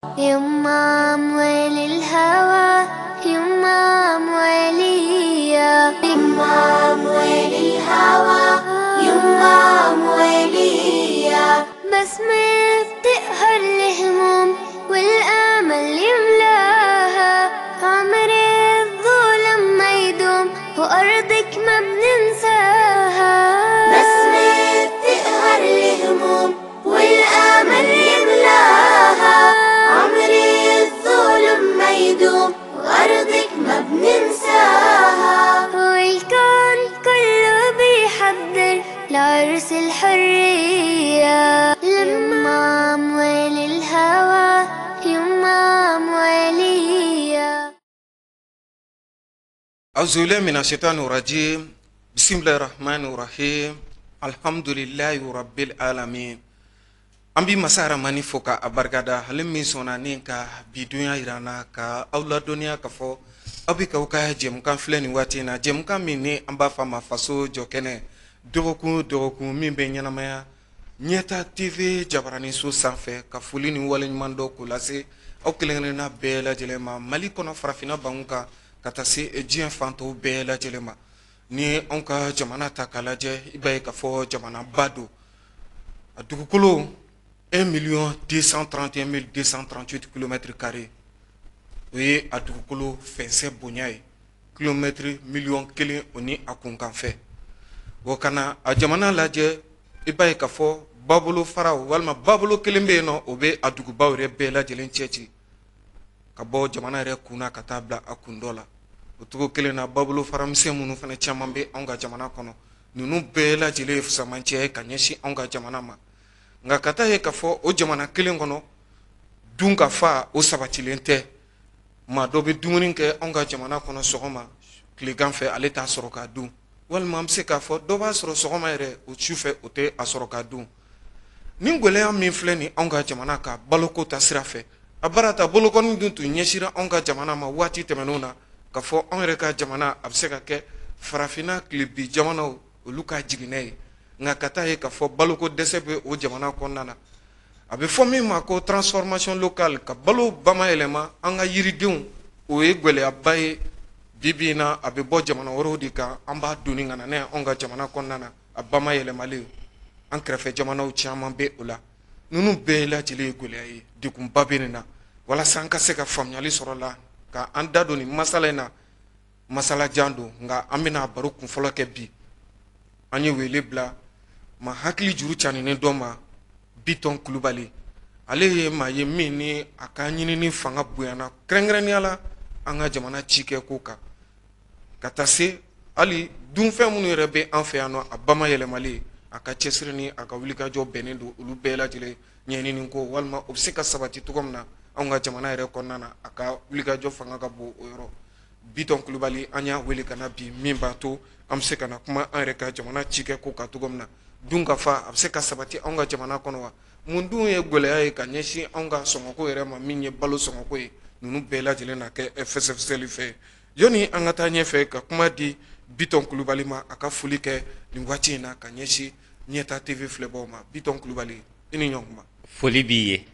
يما أموال الهوى، يما أموالية، يما أموال الهوى، يما أموالية. بسمة بتقهر الهموم والأمل يملاها، عمر الظلم ما يدوم وأرضك ما بننساها. بسمة بتقهر الهموم والأمل يملاها، عمر الظلم ما يدوم وأرضك ما بننساها. والكون كله بيحضر لعرس الحرية، لما أموال الهوى، يما أموالية. أعوذ بالله من الشيطان الرجيم. بسم الله الرحمن الرحيم. الحمد لله رب العالمين. An bi masa Ramani fo ka a barikada, ale min sɔnna ni ka bi dunya yira an na, ka aw ladɔnniya ka fɔ aw bɛ k'aw ka jɛmukan filɛ nin waati in na, jɛmukan min ni an b'a fɔ a ma Faso Jɔkɛnɛ, dɔgɔkun o dɔgɔkun min bɛ ɲɛnamaya Ɲɛta TV jabaraninso sanfɛ. Ka foli ni waleɲuman dɔ k'o lase aw kelen-kelenna bɛɛ lajɛlen ma, Mali kɔnɔ, farafinna bangun kan, ka taa se diɲɛ fan tɔw bɛɛ lajɛlen ma. Ni anw ka jamana ta k'a lajɛ, i b'a ye k'a fɔ jamanaba don. A dugukolo 1 million 231 238 kilomètres carrés, o ye a dugukolo fɛnsɛ bonya ye, kilomètre miliyɔn 1 o ni a kunkanfɛ. O kana a jamana lajɛ, i b'a ye k'a fɔ babolo faraw walima babolo kelen bɛ yen nɔ, o bɛ a dugubaw yɛrɛ bɛɛ lajɛlen cɛ ci ka bɔ jamana yɛrɛ kun na ka taa bila a kun dɔ la. O cogo kelen na, babolo faramisɛn minnu fana caman bɛ anw ka jamana kɔnɔ, ninnu bɛɛ lajɛlen ye fusamancɛ ye ka ɲɛsin anw ka jamana ma. Nka ka taa ye k'a fɔ o jamana kelen kɔnɔ, dun ka fa o sabatilen tɛ. Maa dɔ bɛ dumuni kɛ anw ka jamana kɔnɔ sɔgɔma, tilegan fɛ ale t'a sɔrɔ k'a dun, walima an bɛ se k'a fɔ dɔ b'a sɔrɔ sɔgɔma yɛrɛ, o su fɛ o tɛ a sɔrɔ k'a dun. Nin gɛlɛya min filɛ nin anw ka jamana ka baloko ta sira fɛ, a baara ta bolokɔni dun tun ɲɛsira anw ka jamana ma waati tɛmɛnenw na, ka fɔ anw yɛrɛ ka jamana a bɛ se ka kɛ farafinna tilebi jamanaw olu ka jiginɛ ye. Nka ka taa ye k'a fɔ baloko dɛsɛ bɛ o jamana kɔnɔna na, a bɛ fɔ min ma ko transformation locale, ka balo bamayɛlɛma an ka yiridenw, o ye gɛlɛyaba ye bi bi in na. A bɛ bɔ jamana wɛrɛw de kan, an b'a doni ka na n'a ye anw ka jamana kɔnɔna na, a bamayɛlɛmalen. An kɛrɛfɛ jamanaw caman bɛ o la. Ninnu bɛɛ lajɛlen ye gɛlɛya ye, degunba bɛ nin na. Walasa an ka se ka faamuyali sɔrɔ la ka an da don nin masala in na, masala jan don, nka an bɛna baro kunfɔlɔ kɛ bi. An ye wele bila ma hakili juru caninen dɔ ma, Bitɔn Kulubali. Ale ye maa ye min ni a ka ɲinini fanga bonyana, kɛrɛnkɛrɛnnenya la an ka jamana cikɛ ko kan, ka taa se hali dunfɛn minnu yɛrɛ bɛ an fɛ yan nɔ, a bamayɛlɛmalen, a ka cɛsiri ni a ka wulikajɔ bɛnnen don olu bɛɛ lajɛlen ɲɛɲini ko, walima o bɛ se ka sabati cogo min na anw ka jamana yɛrɛ kɔnɔna na, a ka wulikajɔ fanga ka bon o yɔrɔ. Bitɔn Kulubali, an y'a wele ka na bi, min b'a to an bɛ se ka na kuma an yɛrɛ ka jamana cikɛ ko kan cogo min na, dun ka fa a bɛ se ka sabati anw ka jamana kɔnɔ wa, mun dun ye gɛlɛya ye ka ɲɛsin anw ka sɔngɔko yɛrɛ ma, min ye balo sɔngɔko ye. Ninnu bɛɛ lajɛlen na kɛ fɛsɛfɛsɛli fɛ. Yɔni an ka taa ɲɛfɛ ka kuma di Bitɔn Kulubali ma, a ka foli kɛ nin waati in na ka ɲɛsin Ɲɛta TV filɛbaw ma. Bitɔn Kulubali, i ni ɲɔgɔn. Foli b'i ye.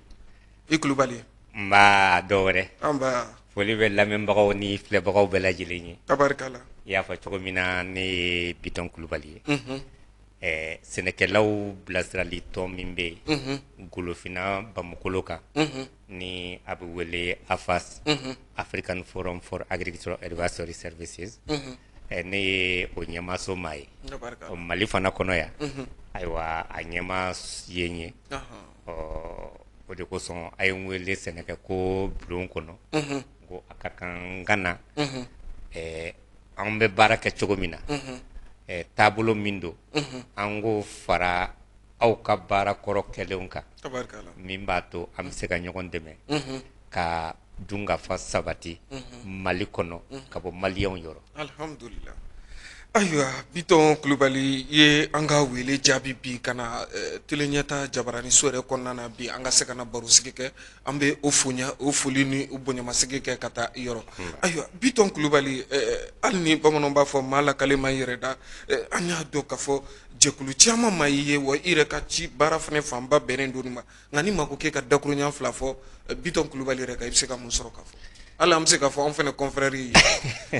I Kulubali. N b'a dɔw wɛrɛ. An ba. Foli bɛ lamɛnbagaw ni filɛbagaw bɛɛ lajɛlen ye. Tabarikala. I y'a fɔ cogo min na, ne ye Bitɔn Kulubali ye. Sɛnɛkɛlaw bilasirali tɔn min bɛ yen Golofinna Bamukolo kan, ni a bɛ wele AFAS, African Forum for Agricultural Advisory Services, ne ye o ɲɛmaaso maa ye. Mali fana kɔnɔ yan, ayiwa, a ɲɛmaa ye n ye. Ɔ, o de kosɔn a ye n wele sɛnɛkɛ ko bulon kɔnɔ, ko a ka kan n ka na an bɛ baara kɛ cogo min na, taabolo min don, an k'o fara aw ka baara kɔrɔ kɛlenw kan, min b'a to an bɛ se ka ɲɔgɔn dɛmɛ ka dunkafa sabati Mali kɔnɔ ka bɔ maliyɛnw yɔrɔ. Alhamdulillah. Ayiwa, Bitɔn Kulubali ye an ka wele jaabi bi ka na Télé Ɲɛta jabaraniso yɛrɛ kɔnɔna na bi, an ka se ka na barosigi kɛ. An bɛ o fonya, o foli ni o bonyamasigi kɛ ka taa i yɔrɔ. Ayiwa, Bitɔn Kulubali, hali ni bamananw b'a fɔ maa lakale ma yɛrɛ da, an y'a dɔn k'a fɔ jɛkulu caman ma i ye wa, i yɛrɛ ka ci baara fana fanba bɛnnen don nin ma. Nka ni maa ko k'e ka dakuruɲa fila fɔ Bitɔn Kulubali yɛrɛ kan, i bɛ se ka mun sɔrɔ ka fɔ? Hali an bɛ se k'a fɔ anw fana confrère ye,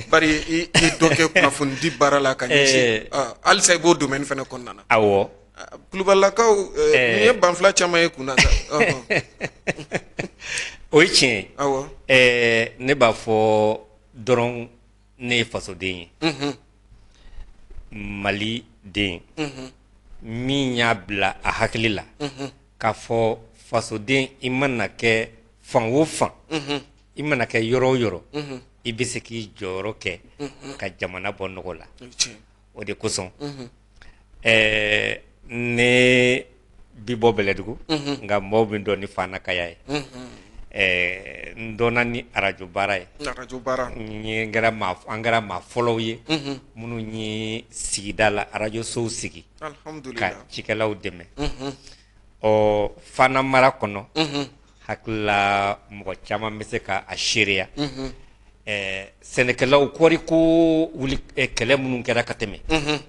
bari i ye dɔ kɛ kunnafonidi baara la ka ɲɛsin, halisa i b'o domaine fana kɔnɔna na. Awɔ. Kulubalilakaw, nin ye banfula caman ye kunna sa. O ye tiɲɛ ye. Awɔ. Ne b'a fɔ dɔrɔn, ne ye fasoden ye, Mali den min y'a bila a hakili la k'a fɔ fasoden, i mana kɛ fan o fan, i mana kɛ yɔrɔ o yɔrɔ, i bɛ se k'i jɔyɔrɔ kɛ ka jamana bɔ nɔgɔ la. O de kosɔn ne bi bɔ Bɛlɛdugu, nka mɔgɔw bɛ dɔn ni Fana Kaya ye. N dɔnna ni arajo baara ye. Arajo baara. N kɛra maa, an kɛra maa fɔlɔw ye minnu ye sigida la arajo sow sigi ka cikɛlaw dɛmɛ. Ɔ, Fana mara kɔnɔ, hakilila mɔgɔ caman bɛ se ka a seereya, sɛnɛkɛlaw kɔɔri ko wuli, kɛlɛ minnu kɛra ka tɛmɛ,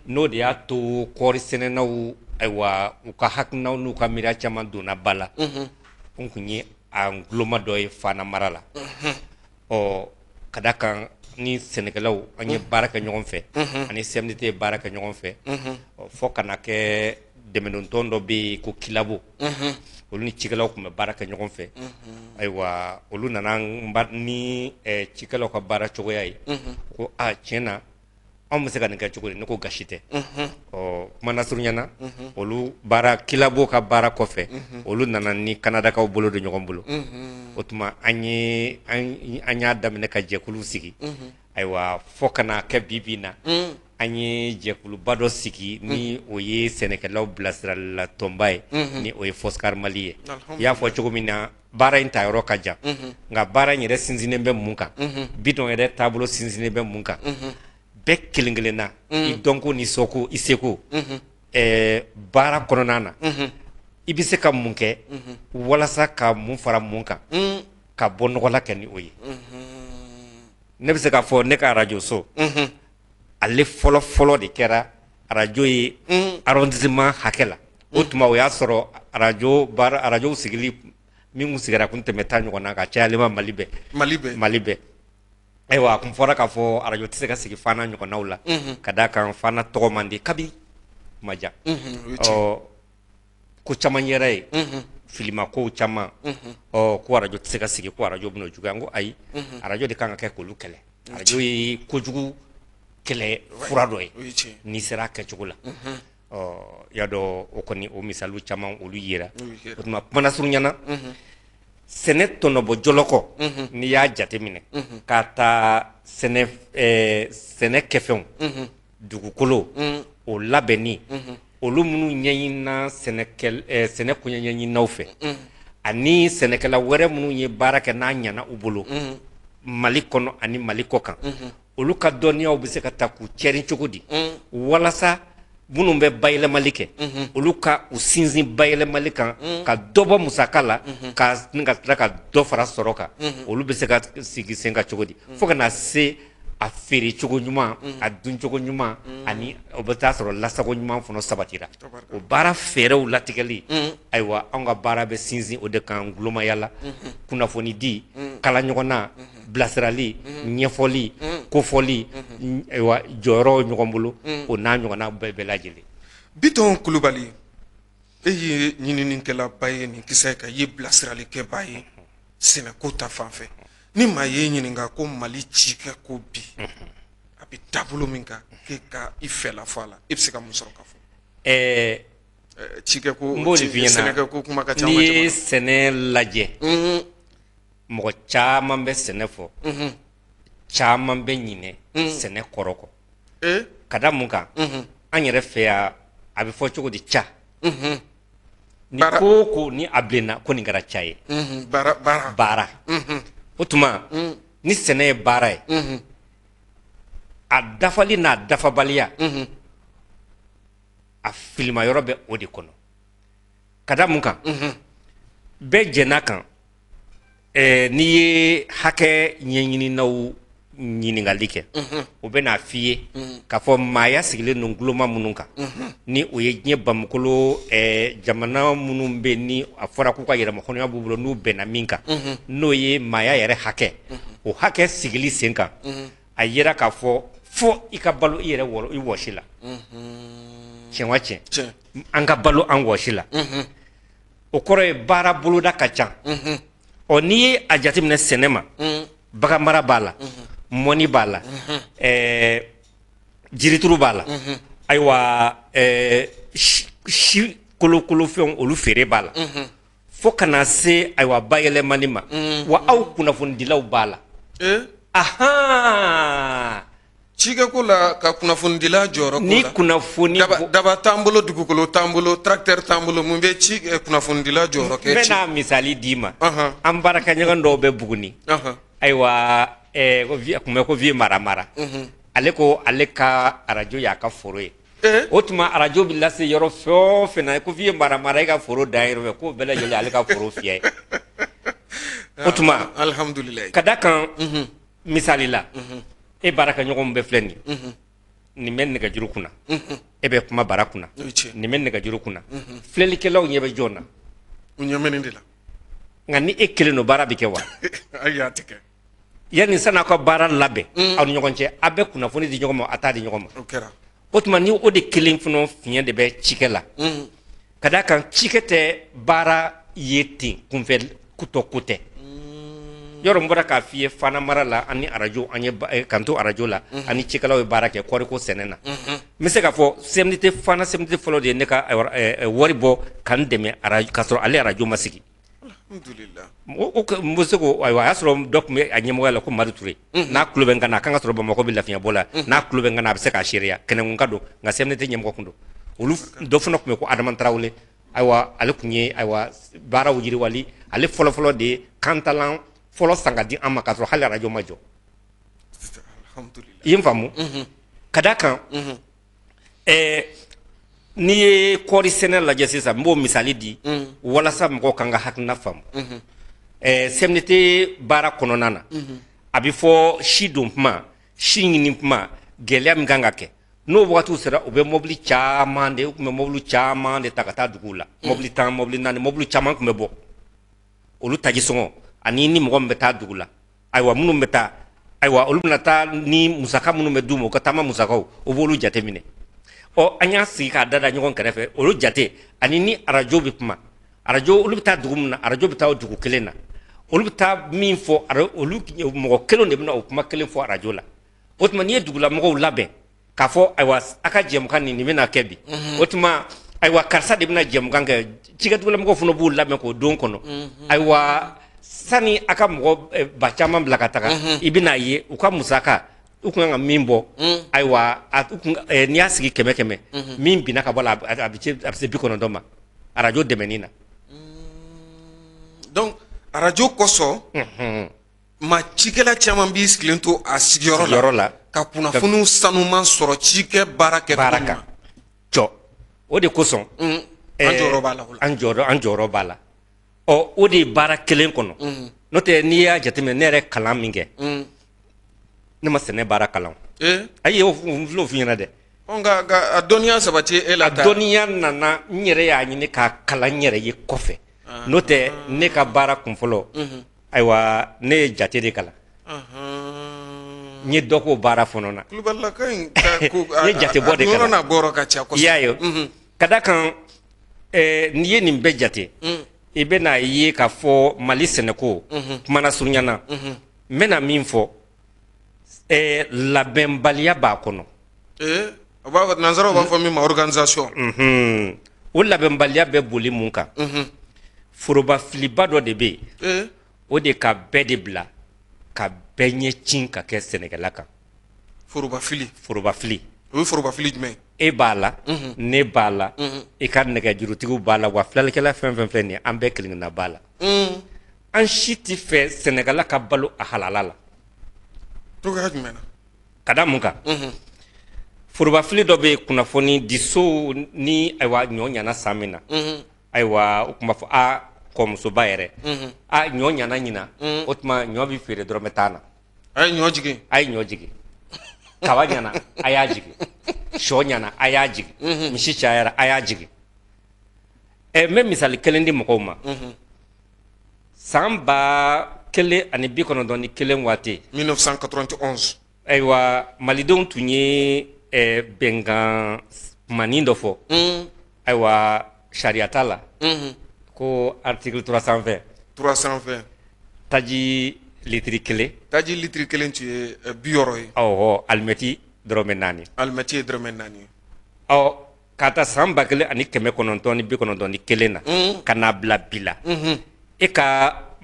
n'o de y'a to kɔɔri sɛnɛnaw, ayiwa, u ka hakilinaw n'u ka miiriya caman donna ba la. N kun ye a guloma dɔ ye Fana mara la. Ɔ, ka da kan ni sɛnɛkɛlaw, an ye baara kɛ ɲɔgɔn fɛ, ani CMDT ye baara kɛ ɲɔgɔn fɛ, fɔ ka na kɛ dɛmɛdontɔn dɔ bɛ yen ko Kilabo, olu ni cikɛlaw tun bɛ baara kɛ ɲɔgɔn fɛ. Ayiwa, olu nana ni cikɛlaw ka baara cogoya ye ko aa, tiɲɛ na, anw bɛ se ka nin kɛ cogo di? Ne ko gasi tɛ. Ɔ, kuma lasurunya na, olu baara Kilabo ka baara kɔfɛ, olu nana ni Kanadakaw bolo don ɲɔgɔn bolo. O tuma an ye an y'a daminɛ ka jɛkulu sigi. Ayiwa, fɔ ka na kɛ bi bi in na, an ye jɛkuluba dɔ sigi ni o ye sɛnɛkɛlaw bilasiralila tɔnba ye, ni o ye Foscar Mali ye. I y'a fɔ cogo min na, baara in ta yɔrɔ ka jan, nka baara in yɛrɛ sinsinnen bɛ mun kan? Bitɔn yɛrɛ taabolo sinsinnen bɛ mun kan? Bɛɛ kelen kelen na, i dɔnko ni sɔko, i seko baara kɔnɔna na, i bɛ se ka mun kɛ walasa ka mun fara mun kan ka bɔ nɔgɔ la kɛ ni o ye? Ne bɛ se k'a fɔ ne ka arajo so, ale fɔlɔ fɔlɔ de kɛra arajo ye arrondissement hakɛ la. O tuma o y'a sɔrɔ arajo baara, arajow sigili min kun sigira kun tɛmɛ 10 ɲɔgɔn na ka cayalen ma Mali bɛɛ. Mali bɛɛ. Mali bɛɛ. Ayiwa, a kun fɔra k'a fɔ arajo tɛ se ka sigi Fana ɲɔgɔnnaw la, ka d'a kan Fana tɔgɔ man di kabi kuma jan. Ɔ, ko caman yɛrɛ ye filimakow caman. Ɔ, ko arajo tɛ se ka sigi, ko arajo bɛna juguya. N ko ayi, arajo de kan ka kɛ k'olu kɛlɛ. Arajo ye kojugu kɛlɛ fura dɔ ye n'i sera a kɛcogo la. Ɔ, y'a dɔn, o kɔni, o misaliw caman olu yera. O tuma kuma lasurunya na, sɛnɛ tɔnɔbɔ jɔlɔkɔ, n'i y'a jateminɛ k'a ta sɛnɛ, sɛnɛ kɛfɛnw, dugukolo o labɛnni, olu minnu ɲɛɲinina sɛnɛ koɲɛɲɛɲininaw fɛ, ani sɛnɛkɛla wɛrɛ minnu ye baara kɛ n'a ɲɛna u bolo Mali kɔnɔ ani Mali kɔ kan, olu ka dɔnniyaw bɛ se ka ta k'u cɛrin cogo di walasa minnu bɛ bayɛlɛmali kɛ, olu ka u sinsin bayɛlɛmali kan ka dɔ bɔ musaka la, ka ni ka tila ka dɔ fara sɔrɔ kan, olu bɛ se ka sigi sen kan cogo di, fo ka na se a feere cogo ɲuman, a dun cogo ɲuman, ani o bɛ taa sɔrɔ lasago ɲuman fana sabatira, o baara fɛɛrɛw latigɛli. Ayiwa, anw ka baara bɛ sinsin o de kan gulomaya la: kunnafoni di, kala ɲɔgɔnna, bilasirali, ɲɛfɔli, kofɔli, ayiwa, jɔyɔrɔ ɲɔgɔn bolo, o n'a ɲɔgɔnna bɛɛ lajɛlen. Bitɔn Kulubali, e ye ɲininikɛlaba ye nin kisɛ kan, i ye bilasiralikɛba ye sɛnɛko ta fan fɛ. Ni maa ye ɲininka ko Mali cikɛ ko bi a bɛ taabolo min kan, k'e ka i fɛla fɔ a la, e bɛ se ka mun sɔrɔ ka fɔ? Cikɛ ko, n b'o de f'i ɲɛna. Sɛnɛkɛ ko kuma ka ca. N'i ye sɛnɛ lajɛ, mɔgɔ caman bɛ sɛnɛ fɔ, caman bɛ ɲinɛ sɛnɛ kɔrɔ kɔ. Ka da mun kan? An yɛrɛ fɛ yan, a bɛ fɔ cogo di? Ca ni ko o ko ni a bilenna, ko nin kɛra ca ye. Baara, baara. Baara. O tuma ni sɛnɛ ye baara ye, A dafali n'a dafabaliya, a filima yɔrɔ bɛ o de kɔnɔ. Ka da mun kan? Bɛɛ jɛn'a kan, n'i ye hakɛ ɲɛɲininaw ɲininkali kɛ, o bɛ n'a f'i ye k'a fɔ maaya sigilen don guloma minnu kan, ni o ye diɲɛ bamukolo jamana minnu bɛ, ni a fɔra k'u ka yɛrɛmahɔrɔnya b'u bolo, n'u bɛnna min kan, n'o ye maaya yɛrɛ hakɛ, o hakɛ sigili sen kan, a yera k'a fɔ fo i ka balo i yɛrɛ wɔrɔ i wɔsi la. Tiɲɛ wa tiɲɛ? An ka balo an wɔsi la, o kɔrɔ ye baara boloda ka ca. Ɔ, n'i ye a jateminɛ, sɛnɛ ma, bagan mara b'a la, mɔni b'a la, jirituru b'a la, ayiwa, si kolokolofɛnw, olu feere b'a la, fo ka na se, ayiwa, bayɛlɛmani ma. Wa aw kunnafonidilaw b'a la. Ahan. Cikɛko la, ka kunnafonidila jɔyɔrɔ ko ni la. Kunnafoni Daba t'an bolo, dugukolo t'an bolo, tracteur t'an bolo, mun bɛ ci kunnafonidila jɔyɔrɔ N kɛ ci? bɛna misali d'i ma. An baarakɛɲɔgɔn dɔw bɛ Buguni. Ayiwa, ko a tun bɛ ko vie mara mara, ale ko ale ka arajo y'a ka foro ye. O tuma arajo bɛ lase yɔrɔ fɛn o fɛn na, ko vie mara mara, e ka foro dan yɔrɔ fɛ, k'o bɛɛ lajɛlen ale ka foro fiyɛ ye. O tuma Alihamudulilayi. ka da kan, misali la, e baarakɛɲɔgɔnw bɛ filɛ nin ye, nin bɛ nɛgɛjuru kunna, e bɛ kuma bara kunna. O ye tiɲɛ. Nin bɛ nɛgɛjuru kunna, filɛlikɛlaw ɲɛ bɛ jɔn na? U ɲɛ bɛ nin de la. Nka ni e kelen don, baara bɛ kɛ wa? Ayi, a tɛ kɛ. Yanni san'aw ka baara labɛn aw ni ɲɔgɔn cɛ, a bɛ kunnafoni di ɲɔgɔn ma, a t'a di ɲɔgɔn ma? O kɛra. O tuma, ni o de kelen fana fiɲɛ de bɛ cikɛ la, ka d'a kan cikɛ tɛ baara ye ten kunfɛ kutɔ ko tɛ. Yɔrɔ n bɔra k'a f'i ye, Fana mara la, ani arajo, an ye k'an to arajo la, ani cikɛlaw ye baara kɛ kɔɔriko sɛnɛ na. N bɛ se k'a fɔ CMDT Fana, CMDT fɔlɔ de ye ne ka, ayiwa, wari bɔ ka n dɛmɛ arajo, k'a sɔrɔ ale arajo ma sigi. Alhamdulillah. O n bɛ se k'o, ayiwa, a y'a sɔrɔ dɔ tun bɛ a ɲɛmɔgɔya la ko Madu Ture. N'a tulo bɛ n kan na, a kan ka sɔrɔ Bamakɔ bɛ lafiɲɛbɔ la, n'a tulo bɛ n kan na, a bɛ se k'a seereya. Kɛnɛkunka don, nka CMDT ɲɛmɔgɔ kun don. Olu dɔ fana tun bɛ ko Adama Tarawele. Ayiwa, ale tun ye, ayiwa, baaraw yiriwali, ale fɔlɔfɔlɔ de ye kantalan fɔlɔ san ka di an ma, k'a sɔrɔ hali arajo ma jɔ. Alhamdulillah. I ye n faamu? Ka d'a kan, n'i ye kɔɔri sɛnɛ lajɛ sisan, n b'o misali di walasa mɔgɔw kan ka hakilina faamu. CMDT baara kɔnɔna na, a bɛ fɔ si don kuma, si ɲini kuma, gɛlɛya min kan ka kɛ n'o wagatiw sera, u bɛ mobili caman de, u tun bɛ mobili caman de ta ka taa duguw la, mobili 10, mobili 4, mobili caman tun bɛ bɔ. Olu taji sɔngɔ ani ni mɔgɔ min bɛ taa dugu la, ayiwa, minnu bɛ taa, ayiwa, olu bɛna taa ni musaka minnu bɛ d'u ma, u ka taama musakaw, o b'olu jate minɛ. Ɔ, an y'a sigi k'a da da ɲɔgɔn kɛrɛfɛ, olu jate ani ni arajo bɛ kuma, arajo, olu bɛ taa dugu min na, arajo bɛ taa o dugu kelen na, olu bɛ taa min fɔ, olu mɔgɔ kelen de bɛna o kuma kelen fɔ arajo la. O tuma, n'i ye dugulamɔgɔw labɛn k'a fɔ, ayiwa, a ka jɛmukan nin bɛna kɛ bi, o tuma, ayiwa, karisa de bɛna jɛmukan kɛ, cikɛdugulamɔgɔw fana b'u labɛn k'o don kɔnɔ. Ayiwa, sani a ka mɔgɔ ba caman bila ka taga, i bɛna ye u ka musaka, u kun kan ka min bɔ, ayiwa, n'i y'a sigi 100 100, min binna ka bɔ a la, a bɛ se 90 ma arajo dɛmɛni na. Donc arajo kosɔn, maa cikɛla caman b'i sigilen to a sigiyɔrɔ la sigiyɔrɔ la ka kunnafoniw sanuman sɔrɔ cikɛ baara kɛ. Baara kan jɔ, o de kosɔn. An jɔyɔrɔ b'a la o la. An jɔyɔrɔ b'a la. Ɔ, o de ye baara kelen kɔnɔ. N'o tɛ, n'i y'a jateminɛ, ne yɛrɛ kalan min kɛ, ne ma sɛnɛ baara kalan. Ayi, o n filɛ o f'i ɲɛna dɛ. Ɔ, nka a dɔnniya sabati e la A ta. dɔnniya nana, n yɛrɛ y'a ɲini k'a kalan n yɛrɛ ye kɔfɛ. N'o tɛ, ne ka baara kun fɔlɔ, ayiwa, ne ye jate de kalan. N ye dɔ k'o baara fana na. Kulubalilaka in ka ko N ye jate bɔ de a yɔrɔ kalan. n'a bɔyɔrɔ ka ca I kosɛbɛ. y'a ye, ka da kan, n'i ye nin bɛɛ jate, i bɛna ye k'a fɔ Mali sɛnɛko kumana surunya na, n bɛna min fɔ, labɛnbaliya b'a kɔnɔ. O b'a fɔ, nanzaraw b'a fɔ min ma organisation. O labɛnbaliya bɛ boli mun kan? Foroba filiba dɔ de bɛ yen. O de ka bɛɛ de bila ka bɛɛ ɲɛcin ka kɛ sɛnɛkɛla kan. Foroba fili. Foroba fili. O ye foroba fili jumɛn ye? E b'a la, ne b'a la, i ka nɛgɛjurutigiw b'a la, wa filalikɛla fɛn fɛn filɛ nin ye, an bɛɛ kelen kelenna b'a la. An si tɛ fɛ sɛnɛkɛla ka balo a halala la. Cogoya jumɛn na? Ka da mun kan? Forobafili dɔ bɛ yen, kunnafoni disow ni, ayiwa, ɲɔ ɲana san min na, ayiwa, o tun b'a fɔ a kɔmusoba yɛrɛ, a ɲɔ ɲana ɲina, o tuma ɲɔ bɛ feere dɔrɔmɛ 10 na. A ye ɲɔ jigin. A ye ɲɔ jigin, kaba ɲana, a y'a jigin, sɔ ɲana, a y'a jigin, misi cayara, a y'a jigin. Ɛ, n bɛ misali kelen di mɔgɔw ma. San 1991 waati, 1991. Ayiwa, malidenw tun ye bɛnkan kumanin dɔ fɔ, ayiwa, sariya t'a la, ko article 320. 320. Taji litiri 1. Taji litiri 1 tun ye 60 ye. Awɔ, alimɛti dɔrɔmɛ 4. Alimɛti ye dɔrɔmɛ 4 ye. Ɔ, ka taa san 1991 na ka n'a bila bi la, e ka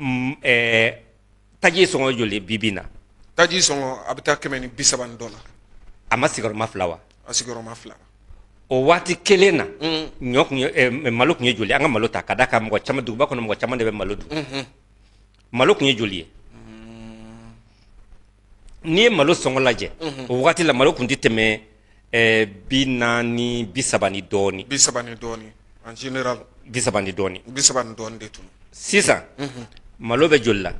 taji sɔngɔ ye joli bi bi in na? Taji sɔngɔ a bɛ taa 130 ni dɔ la. A ma sigiyɔrɔma fila wa? A sigiyɔrɔma fila. O waati kelen na, ɲɔ kun ye, malo kun ye joli? An ka malo ta ka d'a kan mɔgɔ caman, duguba kɔnɔ, mɔgɔ caman de bɛ malo dun. Malo kun ye joli ye? N'i ye malo sɔngɔ lajɛ o waati la, malo kun tɛ tɛmɛ 40, 30 ni dɔɔnin. 30 ni dɔɔnin en général. 30 ni dɔɔnin. 30 ni dɔɔnin de tun. Sisan malo bɛ joli la?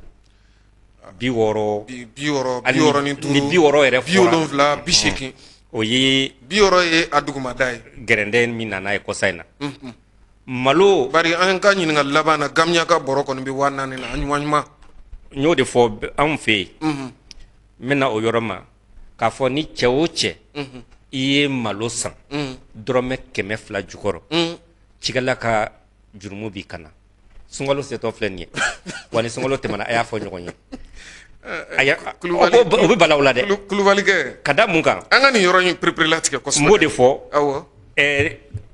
60. 60, 65. Ni 60 yɛrɛ fɔra, 70, 80. O ye 60 ye a dugumada ye. Gɛrɛndɛ min nana ye kɔsa in na, malo. Bari an ka ɲininkali laban na, gamiya ka bɔrɔ kɔni bɛ 4000 na, a ɲuman ɲuman. N y'o de fɔ, anw fɛ yen, n bɛna o yɔrɔ ma k'a fɔ ni cɛ o cɛ i ye malo san dɔrɔmɛ 200 jukɔrɔ, cikɛla ka jurumu b'i kan na. Sunkalo setɔ filɛ nin ye wa, ni sunkalo tɛmɛna, a y'a fɔ ɲɔgɔn ye, o bɛ bala o la dɛ. Kulubalikɛ. Ka da mun kan? An ka nin yɔrɔ in pereperelatigɛ kosɛbɛ. N b'o de fɔ. Awɔ.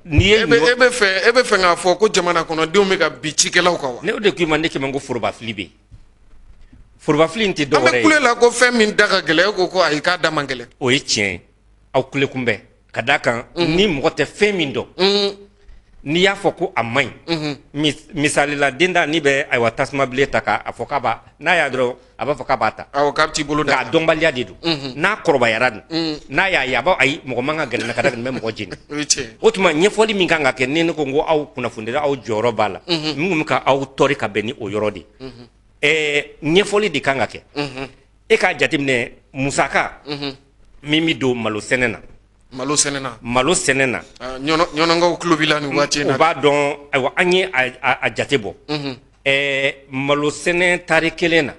N'i ye E bɛ fɛ k'a fɔ ko jamana kɔnɔdenw bɛ ka bin cikɛlaw kan wa? Ne o de k'i ma, ne k'i ma ko forobafili bɛ yen. Forobafili in tɛ An dɔwɛrɛ bɛ ye. kule la ko fɛn min da ka gɛlɛn, e ko ko ayi, k'a da man gɛlɛn. O ye tiɲɛ ye, aw kule kunbɛn ka d'a kan ni mɔgɔ tɛ fɛn min dɔn, n'i y'a fɔ ko a man ɲi. Misali la, den da n'i bɛ, ayiwa, tasuma bilen ta k'a fɔ k'a b'a n'a y'a dɔrɔn, a b'a fɔ k'a b'a ta. Awɔ, k'a bɛ t'i bolo Nka da. a dɔnbaliya de don. N'a kɔrɔbayara dun, n'a y'a ye, a b'a ayi, mɔgɔ man ka gɛrɛ n na, ka da kan nin bɛ mɔgɔ jeni. O ye tiɲɛ ye. O tuma ɲɛfɔli min kan ka kɛ, ni ne ko n ko aw kunnafonidila, aw jɔyɔrɔ b'a la, min kun bɛ ka aw tɔɔri ka bɛn ni o yɔrɔ de ye, ɲɛfɔli de kan ka kɛ. E k'a jateminɛ, musaka min bɛ don malo sɛnɛ na. Malo sɛnɛ na. Malo sɛnɛ na. Ah, ɲɔnɔnkaw tulo b'i la nin waati in O na. b'a dɔn. Ayiwa, an ye a jate bɔ, malo sɛnɛ tari kelen na,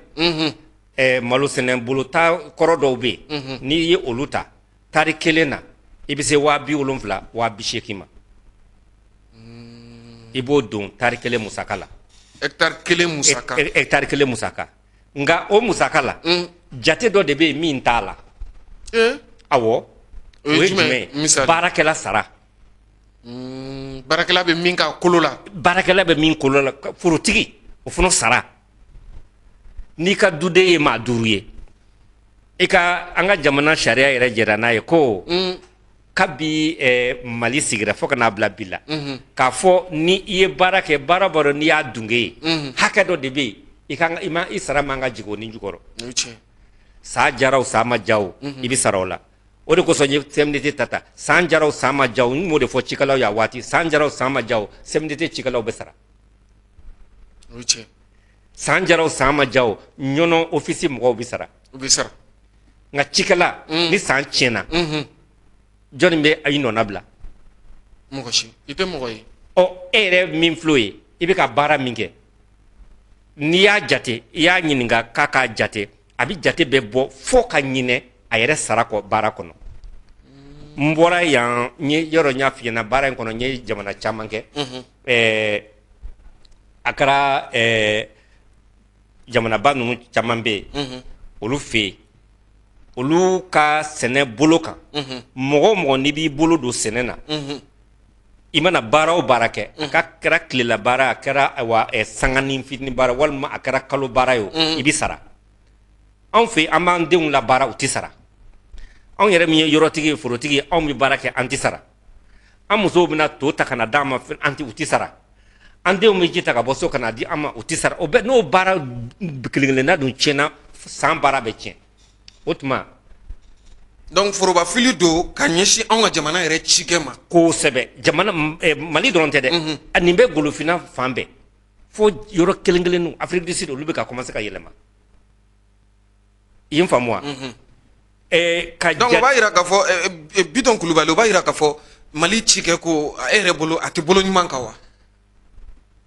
malo sɛnɛ bolota kɔrɔ dɔw bɛ yen, n'i ye olu ta tari kelen na, i bɛ se 70,000, 80,000 ma. I b'o don tari kelen musaka la. Hectare kelen musaka. Hectare kelen musaka. Nka o musaka la, jate dɔ de bɛ yen min t'a la. Awɔ. O ye jumɛn ye? Misali. Baarakɛla sara. Baarakɛla bɛ min k'a kolo la. Baarakɛla bɛ min kolo la, forotigi o fana sara. N'i ka duden ye maa duuru ye, i ka an ka jamana sariya yɛrɛ jɛra n'a ye ko kabi Mali sigira fo ka n'a bila bi la, k'a fɔ ni i ye baara kɛ, baara b'a dɔn, n'i y'a dunge ye, hakɛ dɔ de bɛ yen i kan, i ma i sara man ka jigin o ni jukɔrɔ. O ye tiɲɛ. San jara o, san ma ja o, i bɛ sara o la. O de kosɔn n ye CMDT ta ta. San jara o, san ma ja o, n m'o de fɔ cikɛlaw ye a waati. San jara o, san ma ja o, CMDT cikɛlaw bɛ sara. O ye tiɲɛ. San jara o, san ma ja o, Ɲɔnɔ office mɔgɔw bɛ sara. O bɛ sara. Nka cikɛla, ni san tiɲɛna, jɔnni bɛ i nɔna bila? Mɔgɔ si i tɛ mɔgɔ ye. Ɔ, e yɛrɛ min filɛ o ye, i bɛ ka baara min kɛ, n'i y'a jate, i y'a ɲininka k'a k'a jate, a bɛ jate bɛɛ bɔ fo ka ɲinɛ a yɛrɛ sara kɔ baara kɔnɔ. N bɔra yan, n ye yɔrɔ n y'a f'i ɲɛna, baara in kɔnɔ, n ye jamana caman kɛ. A kɛra jamanaba ninnu caman bɛ yen, olu fɛ yen, olu ka sɛnɛ bolo kan, mɔgɔ o mɔgɔ n'i b'i bolo don sɛnɛ na, i mana baara o baara kɛ, a ka kɛra tilela baara, a kɛra, ayiwa, sanganin fitinin baara, walima a kɛra kalo baara ye o, i bɛ sara. Anw fɛ yen, an b'an denw la baara, u tɛ sara. Anw yɛrɛ min ye yɔrɔtigi ye, forotigi ye, anw bɛ baara kɛ, an tɛ sara. An musow bɛna to ta ka na d'an ma, an tɛ, u tɛ sara. An denw bɛ ji ta ka bɔ so ka na di an ma, u tɛ sara. O bɛɛ n'o baara kelen kelenna dun tiɲɛna, san baara bɛ tiɲɛ. O tuma Donc forobafili don ka ɲɛsin anw ka jamana yɛrɛ cikɛ ma. Kosɛbɛ. Jamana Mali dɔrɔn tɛ dɛ, a nin bɛ golofinna fan bɛɛ, fo yɔrɔ kelen kelenninw, Afrique du Sud, olu bɛ ka commencer ka yɛlɛma. I ye n faamu wa? Ka Donc o b'a yira k'a fɔ, Bitɔn Kulubali, o b'a yira k'a fɔ Mali cikɛ ko e yɛrɛ bolo a tɛ bolo ɲuman kan wa?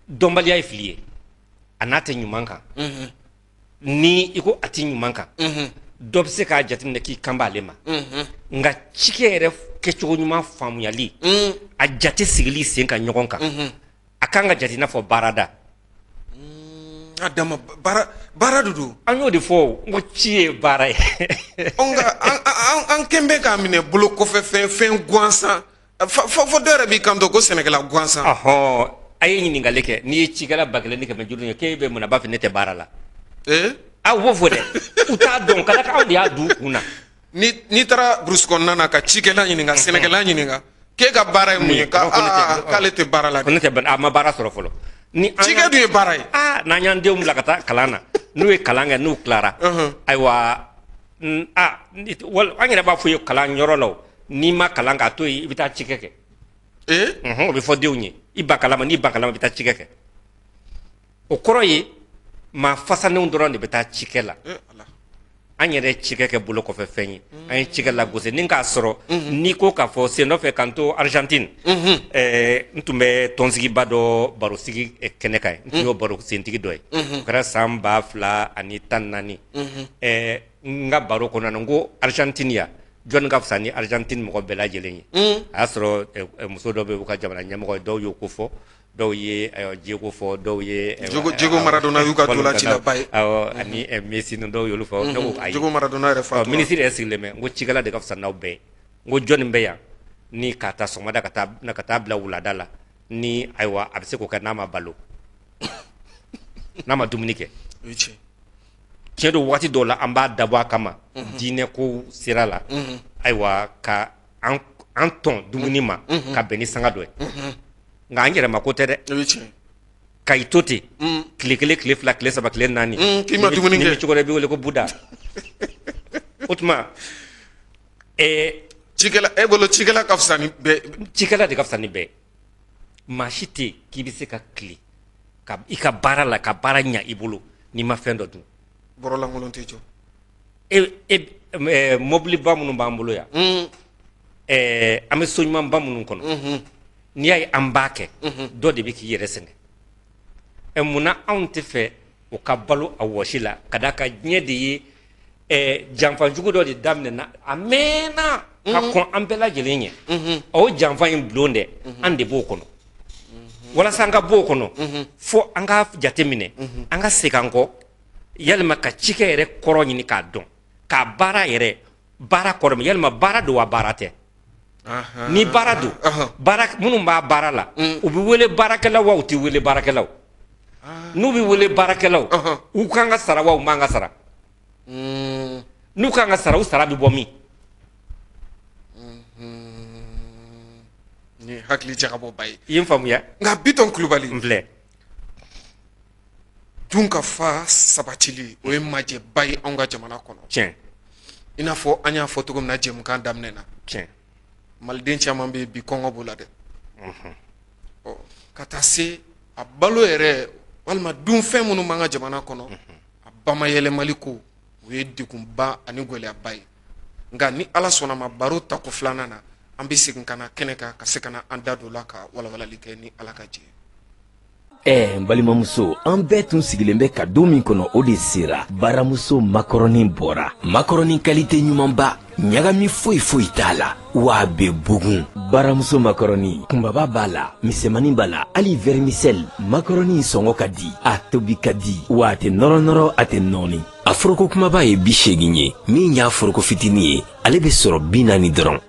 Dɔnbaliya ye fili ye, a n'a tɛ ɲuman kan. Ni i ko a tɛ ɲuman kan, dɔ bɛ se k'a jateminɛ k'i kan b'ale ma. Nka cikɛ yɛrɛ kɛcogo ɲuman faamuyali, a jate sigili sen kan ɲɔgɔn kan, a kan ka jate i n'a fɔ baarada. A dama baara de don. An y'o de fɔ, n ko ci ye baara ye. Nka an kɛn bɛ k'a minɛ bolo kɔfɛ fɛn gansan, fo dɔ yɛrɛ b'i kanto ko sɛnɛkɛla gansan. Ɔhɔn, a ye ɲininkali kɛ, n'i ye cikɛla 1500 ye, k'e bɛ mun na? B'a fɛ ne tɛ baara la. A u b'o fɔ dɛ, u t'a dɔn, ka d'a kan anw de y'a d'u kun na. N'i taara burusi kɔnɔna na ka cikɛla ɲininka, sɛnɛkɛla ɲininka, k'e ka baara ye mun ye, k'ale tɛ baara la. Ko ne tɛ, a ma baara sɔrɔ fɔlɔ. Ni cikɛ dun ye baara ye. N'an y'an denw bila ka taa kalan na, n'u ye kalan kɛ, n'u tilara, ayiwa, an yɛrɛ b'a fɔ ye kalan yɔrɔ la, n'i ma kalan k'a to yen, i bɛ taa cikɛ kɛ. O bɛ fɔ denw ye, i ba kalama, n'i ba kalama, i bɛ taa cikɛ kɛ. O kɔrɔ ye maa fasanenw dɔrɔn de bɛ taa cikɛ la. An yɛrɛ cikɛ kɛ bolo kɔfɛ fɛn ye, an ye cikɛ lagosi ni k'a sɔrɔ n'i ko k'a fɔ sen nɔfɛ k'an to Argentine, n tun bɛ tɔnsigiba dɔ barosigi kɛnɛ kan, n tun y'o baro sentigi dɔ ye, o kɛra san 2014. N ka baro kɔnɔna na, n ko Argentine yan, jɔnni ka fisa ni Argentine mɔgɔ bɛɛ lajɛlen ye? A y'a sɔrɔ muso dɔ bɛ u ka jamana ɲɛmɔgɔ ye, dɔw y'o ko fɔ, dɔw ye Diego fɔ, dɔw ye Diego Maradona y'u ka ntolacilaba ye. Awɔ, ani Messi ninnu, dɔw y'olu fɔ. Ne ko ayi, Diego Maradona yɛrɛ fatura. Minisiri yɛrɛ sigilen bɛ, n ko cikɛla de ka fisa n'aw bɛɛ ye. N ko jɔnni bɛ yan ni k'a ta sɔgɔmada ka taa bila wulada la, ni ayiwa a bɛ se k'o kɛ n'a ma balo, n'a ma dumuni kɛ. Tiɲɛ don, waati dɔw la an b'a dabɔ a kama diinɛ ko sira la, ayiwa, ka an tɔn dumuni ma ka bɛn ni sanga dɔ ye. Nka an yɛrɛ ma ko tɛ dɛ. Ka i to ten tile 1, tile 2, tile 3, tile 4, k'i ma dumuni kɛ, ni cogo dɔ i bɛ wele ko Buda. O tuma cikɛla, e bolo cikɛla ka fisa ni bɛɛ. Cikɛla de ka fisa ni bɛɛ. Maa si tɛ yen k'i bɛ se ka tile ka i ka baara la, ka baara ɲa i bolo n'i ma fɛn dɔ dun. Bɔrɔlankolon tɛ jɔ. E mɔbiliba minnu b'an bolo yan, an bɛ so ɲumanba minnu kɔnɔ, n'i y'a ye an b'a kɛ, dɔ de bɛ k'i yɛrɛ sɛgɛn. Munna anw tɛ fɛ o ka balo a wɔsi la? Ka d'a kan diɲɛ de ye janfajugu dɔ de daminɛna a mɛnna ka kɔn an bɛɛ lajɛlen ɲɛ. O janfa in bulon dɛ, an de b'o kɔnɔ. Walasa an ka bɔ o kɔnɔ, fo an ka jate minɛ, an ka segin an kɔ, yalima ka cikɛ yɛrɛ kɔrɔ ɲini k'a dɔn, k'a baara yɛrɛ baara kɔrɔ, yalima baara don wa baara tɛ? Ni baara don, baara minnu b'a baara la, u bɛ wele baarakɛlaw wa u tɛ wele baarakɛlaw? N'u bɛ wele baarakɛlaw, u kan ka sara wa u man ka sara? N'u kan ka sara, u sara bɛ bɔ min? Ni hakili jagabɔba ye. I ye n faamuya? Nka Bitɔn Kulubali, n filɛ. Dun ka fa sabatili, o ye majɛba ye anw ka jamana kɔnɔ. Tiɲɛ. I n'a fɔ an y'a fɔ cogo min na jɛmukan daminɛ na. Tiɲɛ. Maliden caman bɛ bi kɔngɔ b'u la dɛ. Ɔ, ka taa se a balo yɛrɛ walima dunfɛn minnu b'an ka jamana kɔnɔ, a bamayɛlɛmali ko, o ye degunba ani gɛlɛyaba ye. Nka ni Ala sɔnna ma, baro tako filanan na, an bɛ segin ka na kɛnɛ kan ka se ka na an da don la ka walawalali kɛ ni Ala ka jɛ. N balimamuso, an bɛɛ tun sigilen bɛ ka don min kɔnɔ, o de sera. Baramuso makɔrɔni bɔra, makɔrɔni kalite ɲumanba, ɲagami foyi foyi t'a la, wa a bɛ bugun. Baramuso makɔrɔni kunbaba b'a la, misɛmani b'a la, hali vermicelle. Makɔrɔni sɔngɔ ka di, a tobi ka di, wa a tɛ nɔrɔ nɔrɔ, a tɛ nɔɔni. A foroko kumaba ye 80 ye, min y'a foroko fitinin ye, ale bɛ sɔrɔ 40 dɔrɔn.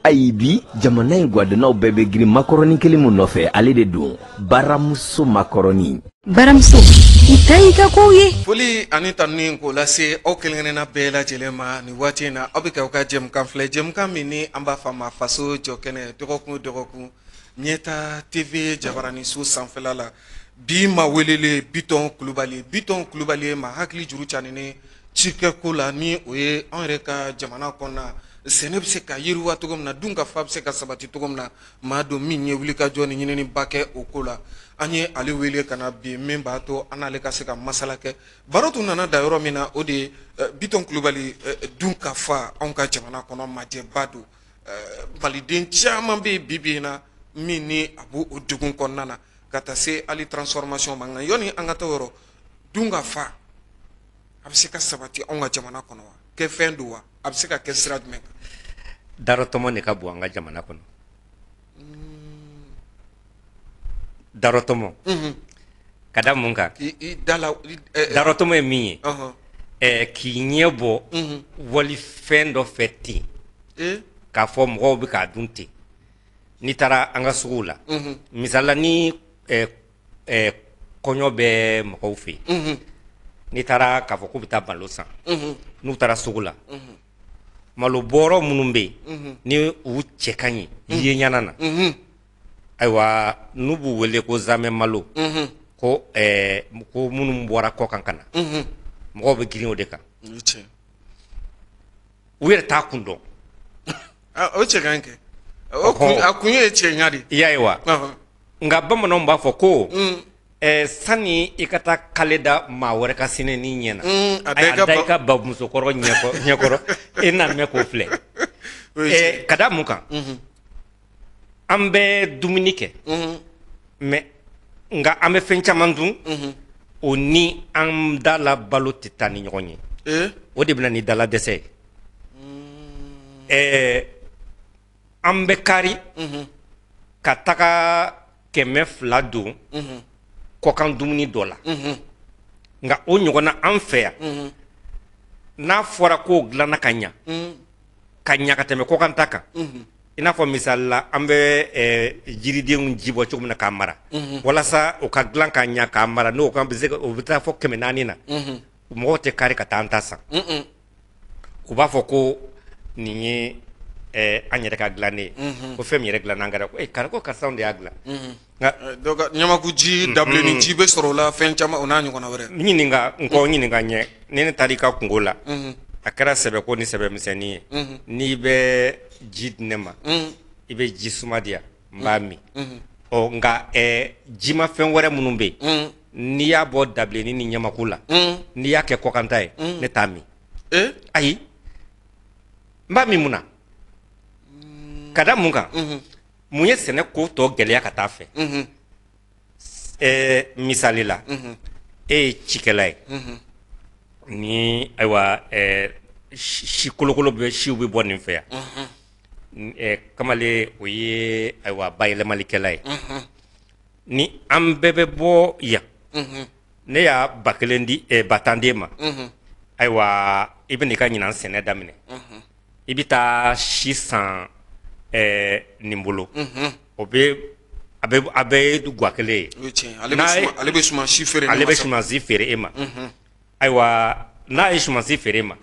Ayi, bi jamana in gwadonnaw bɛɛ bɛ girin makɔrɔni kelen min nɔfɛ, ale de don, Baramuso makɔrɔni. Baramuso, i ta y'i ka kow ye. Foli ani tanuni k'o lase aw kelen kelenna bɛɛ lajɛlen ma nin waati in na. Aw bɛ k'aw ka jɛmukan filɛ, jɛmukan min ni an b'a fɔ a ma Faso Jɔ Kɛnɛ, dɔgɔkun o dɔgɔkun, Ɲɛta TV jabarani so sanfɛla la. Bi ma welelen Bitɔn Kulubali. Bitɔn Kulubali ye ma hakili juru caninen. cikɛko la, ni o ye anw yɛrɛ ka jamana kɔnɔna sɛnɛ bɛ se ka yiriwa cogo min na, dunkafa bɛ se ka sabati cogo min na. Maa don min ye wulikajɔ ni ɲininiba kɛ o ko la, an ye ale wele ka na bi, min b'a to an n'ale ka se ka masala kɛ. Baro tun nana da yɔrɔ min na, o de ye Bitɔn Kulubali. Dunkafa anw ka jamana kɔnɔ, majɛba don. Maliden caman bɛ yen bi bi in na min ni a b'o o degun kɔnɔna na, ka taa se hali transformation ma. Nka yɔni an ka taa o yɔrɔ, dunkafa a bɛ se ka sabati anw ka jamana kɔnɔ wa? Kɛ fɛn don wa? A bɛ se ka kɛ sira jumɛn kan? Darɔtɔmɔ de ka bon an ka jamana kɔnɔ. Darɔtɔmɔ, ka da mun kan? I da la. Darɔtɔmɔ ye min ye, k'i ɲɛ bɔ walifɛn dɔ fɛ ten, k'a fɔ mɔgɔw bɛ k'a dun ten. N'i taara an ka suguw la, misali la, ni kɔɲɔ bɛ mɔgɔw fɛ yen, n'i taara k'a fɔ k'u bɛ taa malo san, n'u taara sugu la, malo bɔrɔ minnu bɛ yen ni u cɛ ka ɲi yeɲana na, ayiwa, n'u b'u wele ko zamɛ malo, ko ko minnu bɔra kɔkan ka na, mɔgɔw bɛ girin o de kan. U yɛrɛ t'a kun dɔn. O cɛ ka ɲi kɛ, a kun ye cɛɲa de. I y'a ye wa? Nka bamananw b'a fɔ ko sani i ka taa kale da maa wɛrɛ ka sinɛni ɲɛ na, a a da i ka bamusokɔrɔ ɲɛkɔrɔ, e n'a mɛn k'o filɛ. Ka da mun kan? An bɛ dumuni kɛ, mais nka an bɛ fɛn caman dun, o ni an da la balo tɛ taa ni ɲɔgɔn ye. O de bɛ na ni dala dɛsɛ ye. An bɛ kari ka taga 200 don kɔkan dumuni dɔ la, nka o ɲɔgɔnna an fɛ yan, n'a fɔra k'o dilanna ka ɲa ka ɲa ka tɛmɛ kɔkan ta kan, i n'a fɔ misali la, an bɛ jiridenw ji bɔ cogo min na k'a mara, walasa o ka dilan ka ɲa k'a mara, n'o kan bɛ se, o bɛ taa fɔ 400 na, mɔgɔw tɛ kari ka taa an ta san. U b'a fɔ ko nin ye an yɛrɛ ka dilannen ye, ko fɛn min yɛrɛ dilanna an kɛra ko karisa de y'a dilan. Nka ɲamaku ji, dabilenni ji bɛ sɔrɔ o la, fɛn caman, o n'a ɲɔgɔnna wɛrɛ. N ɲininka n kɔ, ɲininka ɲɛ. Ni ne taara i ka kungo la, a kɛra sɛbɛko ni sɛbɛmisɛnnin ye, n'i bɛ ji di ne ma, i bɛ ji suma di yan, n b'a min. Ɔ nka jimafɛn wɛrɛ minnu bɛ yen, n'i y'a bɔ dabilenni ni ɲamaku la, n'i y'a kɛ kɔkanta ye, ne t'a min. Ayi, n b'a min mun na? Ka da mun kan? Mun ye sɛnɛ ko tɔ gɛlɛya ka taa fɛ? Misali la, e ye cikɛla ye, ni ayiwa si kolokolo bɛ, siw bɛ bɔ nin fɛ yan. Kamalen, o ye ayiwa bayɛlɛmalikɛla ye. Ni an bɛɛ bɛ bɔ yan, ne y'a 1000 di, 10 000 d'e ma, ayiwa, i bɛ n'i ka ɲinan sɛnɛ daminɛ, i bɛ taa si san nin bolo, o bɛ a bɛ a bɛ ye guwa kelen ye. Ale bɛ sumansi feere. Ale bɛ sumansi feere e ma. Ayiwa, n'a ye sumansi feere e ma,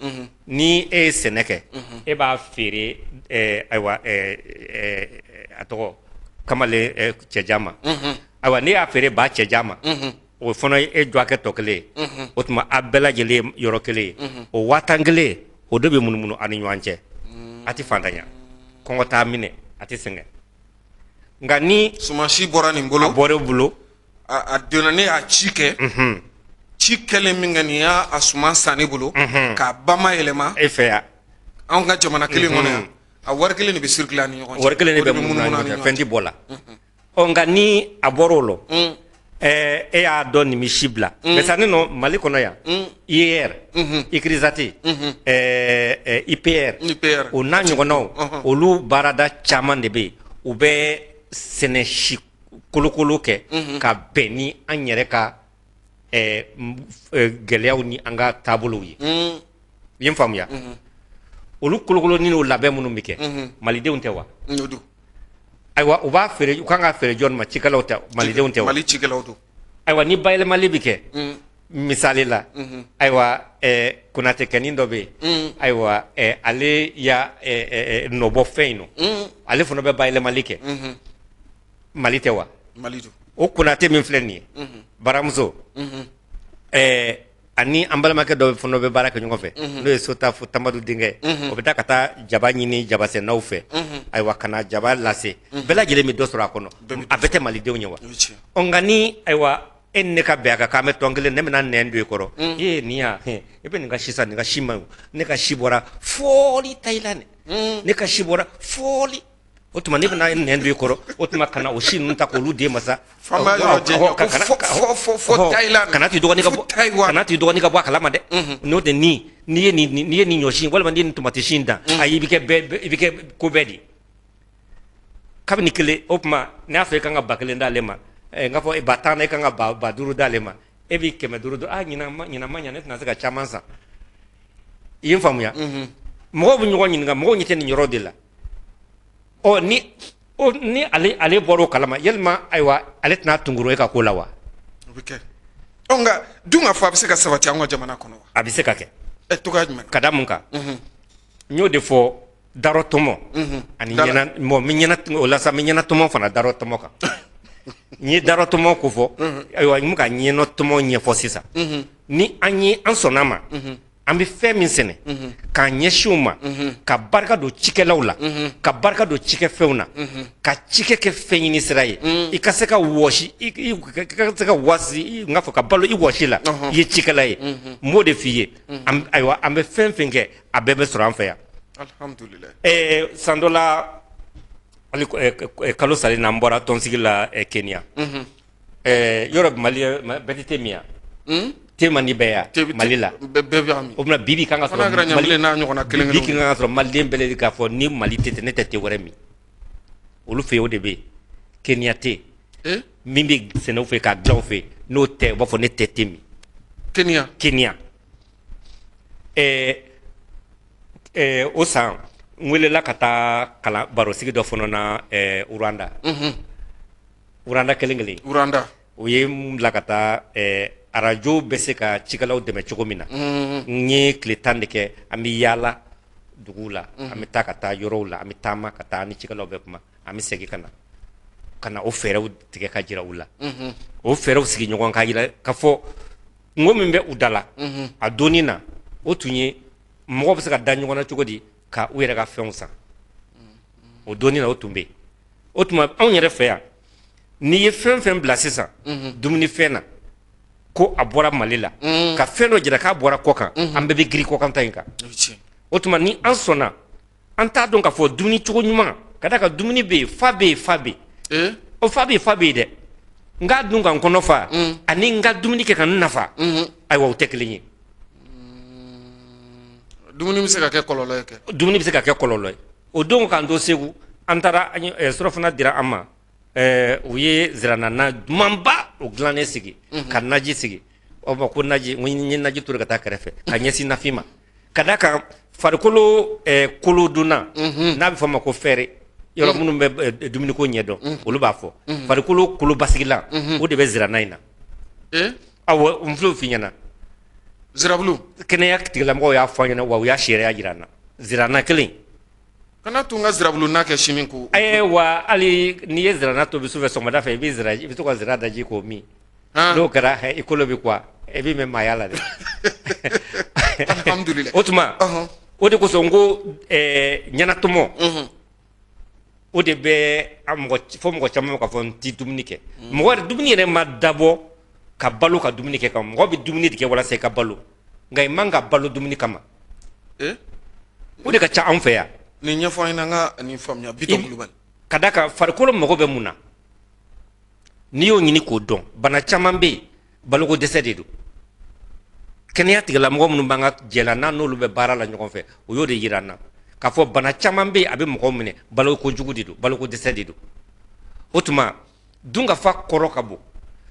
ni e ye sɛnɛ kɛ, e b'a feere, ayiwa, a tɔgɔ kamalen cɛjan ma. Ayiwa, n'e y'a feere ba cɛjan ma, o fana ye e jɔ kɛ tɔ kelen ye. O tuma a bɛɛ lajɛlen ye yɔrɔ kelen ye. O 10 000 kelen, o de bɛ munumunu a ni ɲɔgɔn cɛ. A tɛ fantanya, kɔngɔ t'a minɛ, a tɛ sɛgɛn. Nka ni sumansi bɔra nin bolo, a bɔra e bolo, a donna, ne y'a ci kɛ, ci kɛlen min kɛ, nin y'a suman san ne bolo k'a ba yɛlɛma e fɛ yan, anw ka jamana kelen kɔnɔ yan, a wari kelen de bɛ circuler a ni ɲɔgɔn cɛ. Wari kelen de bɛ munumunu a ni ɲɔgɔn cɛ, fɛn tɛ bɔ la. Ɔ nka ni a bɔra o la, e y'a dɔn nin bɛ si bila, mais sisan nɔ Mali kɔnɔ yan, IER, ICRISAT, IPR, o n'a ɲɔgɔnnaw, olu baarada caman de bɛ yen, u bɛ sɛnɛ si kolokolo kɛ ka bɛn ni an yɛrɛ ka gɛlɛyaw ni an ka taabolow ye. I ye n faamuya? Olu kolokolo ni o labɛn minnu bɛ kɛ, malidenw tɛ wa? Ayiwa, u b'a feere, u kan ka feere jɔn ma? Cikɛlaw tɛ, malidenw tɛ wa? Mali cikɛlaw don. Ayiwa, ni bayɛlɛmali bɛ kɛ, misali la, ayiwa, Konate kɛnin dɔ bɛ yen, ayiwa, ale y'a nɔbɔ fɛn in nɔ, ale fana bɛ bayɛlɛmali kɛ, Mali tɛ wa? Mali don. O Konate min filɛ nin ye, baramuso, Ani an balimakɛ dɔ fana bɛ baara kɛ ɲɔgɔn fɛ, n'o ye Sotafo Tamadu denkɛ. O bɛ taa ka taa jaba ɲini jabasɛnnaw fɛ, ayiwa, ka na jaba lase. Bɛɛ lajɛlen bɛ dɔ sɔrɔ a kɔnɔ, a bɛɛ tɛ malidenw ye wa? Ɔ, nka ni, ayiwa, e ni ne ka bɛn a kan k'an bɛ tɔn kelen, ne bɛna nɛn don i kɔrɔ ee, nin ya, e bɛ nin ka si san, nin ka si man ɲi, ne ka si bɔra fɔli Tayilandi, ne ka si bɔra fɔli. O tuma ne bɛna nɛn don i kɔrɔ, o tuma ka na o si ninnu ta k'olu d'e ma sa. Kana t'i dɔgɔnin ka bɔ, kana t'i dɔgɔnin ka bɔ a kalama dɛ. N'o tɛ, ni n'i ye nin, n'i ye nin ɲɔ si walima n'i ye nin tomati si in dan, ayi, i bɛ kɛ bɛɛ, i bɛ kɛ ko bɛɛ de kabini kelen. O tuma n'a sɔrɔ i kan ka 1000 d'ale ma, n ka fɔ ba 10 na, i kan ka ba 5 d'ale ma, e b'i 500 don. A ɲinan ma, ɲinan ma ɲa, ne tɛna se ka caman san. I ye n faamuya? Mɔgɔw bɛ ɲɔgɔn ɲininka, mɔgɔw ɲɛ tɛ nin yɔrɔ de la. Ɔ, ni o ni ale bɔra o kalama, yalima, ayiwa, ale tɛna tunguru e ka ko la wa? O bɛ kɛ. Ɔ, nka dun ka fɔ, a bɛ se ka sabati an ka jamana kɔnɔ wa? A bɛ se ka kɛ. Ɛ, cogoya jumɛn? Ka da mun kan? N y'o de fɔ, darɔ tɔmɔ ani ɲɛna mɔgɔ min ɲɛna o la sa, n bɛ ɲɛna tɔmɔ fana darɔ tɔmɔ kan. N ye darɔ tɔmɔ ko fɔ, ayiwa, n bɛ ka ɲɛnɔ tɔmɔ ɲɛfɔ sisan. Ni an ye, an sɔnna ma, an bɛ fɛn min sɛnɛ k'an ɲɛsin o ma, ka barika don cikɛlaw la, ka barika don cikɛfɛnw na, ka cikɛ kɛ fɛn ɲini sira ye, i ka se ka wɔsi, i ka se ka wasi, n k'a fɔ ka balo i wɔsi la, i ye cikɛla ye. N b'o de f'i ye. Ayiwa, an bɛ fɛn fɛn kɛ, a bɛɛ bɛ sɔrɔ an fɛ yan. Alhamdulilayi. San dɔ la, hali kalo salen na, an bɔra tɔnsigi la Kenya. Yɔrɔ Mali bɛɛ tɛ te min yan? Te man di bɛɛ yan Mali la. Bɛɛ b'a min. O tuma bi bi kan ka sɔrɔ kɛra ɲamile n'a ɲɔgɔnna kelen. Bi kan ka sɔrɔ maliden bɛɛ k'a fɔ ni Mali te tɛ, ne tɛ te wɛrɛ min. Olu fɛ yen, o de bɛ yen. Kenya te min bɛ sɛnɛ u fɛ k'a dilan u fɛ yen, n'o tɛ, u b'a fɔ ne tɛ te min. Kenya. Kenya. O san, n welela ka taa kalan barosigi dɔ fana na Rwanda. Rwanda kelen kelen. Rwanda. O ye n bila ka taa arajo bɛ se ka cikɛlaw dɛmɛ cogo min na. N ye tile 10 de kɛ, an bɛ yaala duguw la, an bɛ taa ka taa yɔrɔw la, an bɛ taama ka taa ni cikɛlaw bɛ kuma, an bɛ segin ka na ka na o fɛɛrɛw tigɛ ka jira u la, o fɛɛrɛw sigi ɲɔgɔn ka jira ka fɔ kungo min bɛ u da la. A donni na, o tun ye mɔgɔw bɛ se ka da ɲɔgɔn na cogo di ka u yɛrɛ ka fɛnw san. O donni na, o tun bɛ yen. O tuma anw yɛrɛ fɛ yan, n'i ye fɛn fɛn bila sisan dumunifɛn na ko a bɔra Mali la, ka fɛn dɔ jira k'a bɔra kɔ kan, an bɛɛ bɛ girin kɔkan ta in kan. O tuma ni an sɔnna, an t'a dɔn k'a fɔ dumuni cogo ɲuman ka d'a kan dumuni bɛ yen, fa bɛ yen, fa bɛ yen, o fa bɛ yen, fa bɛ yen dɛ. N k'a dun ka n kɔnɔ fa ani n ka dumuni kɛ ka n nafa, ayiwa, o tɛ kelen ye. Dumuni bɛ se ka kɛ kɔlɔlɔ ye kɛ. Dumuni bɛ se ka kɛ kɔlɔlɔ ye. O don k'an to Segu, an taara, surafana dira an ma, u ye ziranana dumanba o dilannen sigi ka naji sigi. O ma ko naji, n ye naji to ka taa kɛrɛfɛ ka ɲɛsin nafin ma, ka d'a kan farikolo kolo donna n'a bɛ fɔ a ma ko fer, yɔrɔ minnu bɛ dumuniko ɲɛdɔn, olu b'a fɔ farikolo kolo basigilan, o de bɛ zirana in na. Awɔ, n filɛ f'i ɲɛna. Zirabulu. Kɛnɛya tigilamɔgɔw y'a fɔ an ɲɛna, wa u y'a seereya jira an na, zirana kelen. Kana tun ka zirabulu n'a kɛ sini ko. Wa hali n'i ye zirana tobi sufɛ, sɔgɔmada fɛ i bɛ zira, i bɛ to ka zira daji k'o min. N'o kɛra, i kolo bɛ kuwa, i b'i mɛn maaya la dɛ. Alhamdulilayi. O tuma, o de kosɔn n ko ɲɛnatɔmɔ, o de bɛ mɔgɔ fo mɔgɔ caman k'a fɔ n ti dumuni kɛ. Mɔgɔ yɛrɛ dumuni yɛrɛ ma dabɔ ka balo ka dumuni kɛ kama. Mɔgɔ bɛ dumuni de kɛ walasa i ka balo, nka i man ka balo dumuni kama. O de ka ca anw fɛ yan. Nin ɲɛfɔ an ɲɛna, an ka nin faamuya, Bitɔn Kulubali. Ka d'a kan farikolo mago bɛ mun na, n'i y'o ɲini k'o dɔn, bana caman bɛ yen, baloko dɛsɛ de don. Kɛnɛya tigilamɔgɔ minnu b'an ka jɛ la, n'an n'olu bɛ baara la ɲɔgɔn fɛ, o y'o de yira an na k'a fɔ bana caman bɛ yen, a bɛ mɔgɔw minɛ, baloko jugu de don, baloko dɛsɛ de don. O tuma dunkafa kɔrɔ ka bon.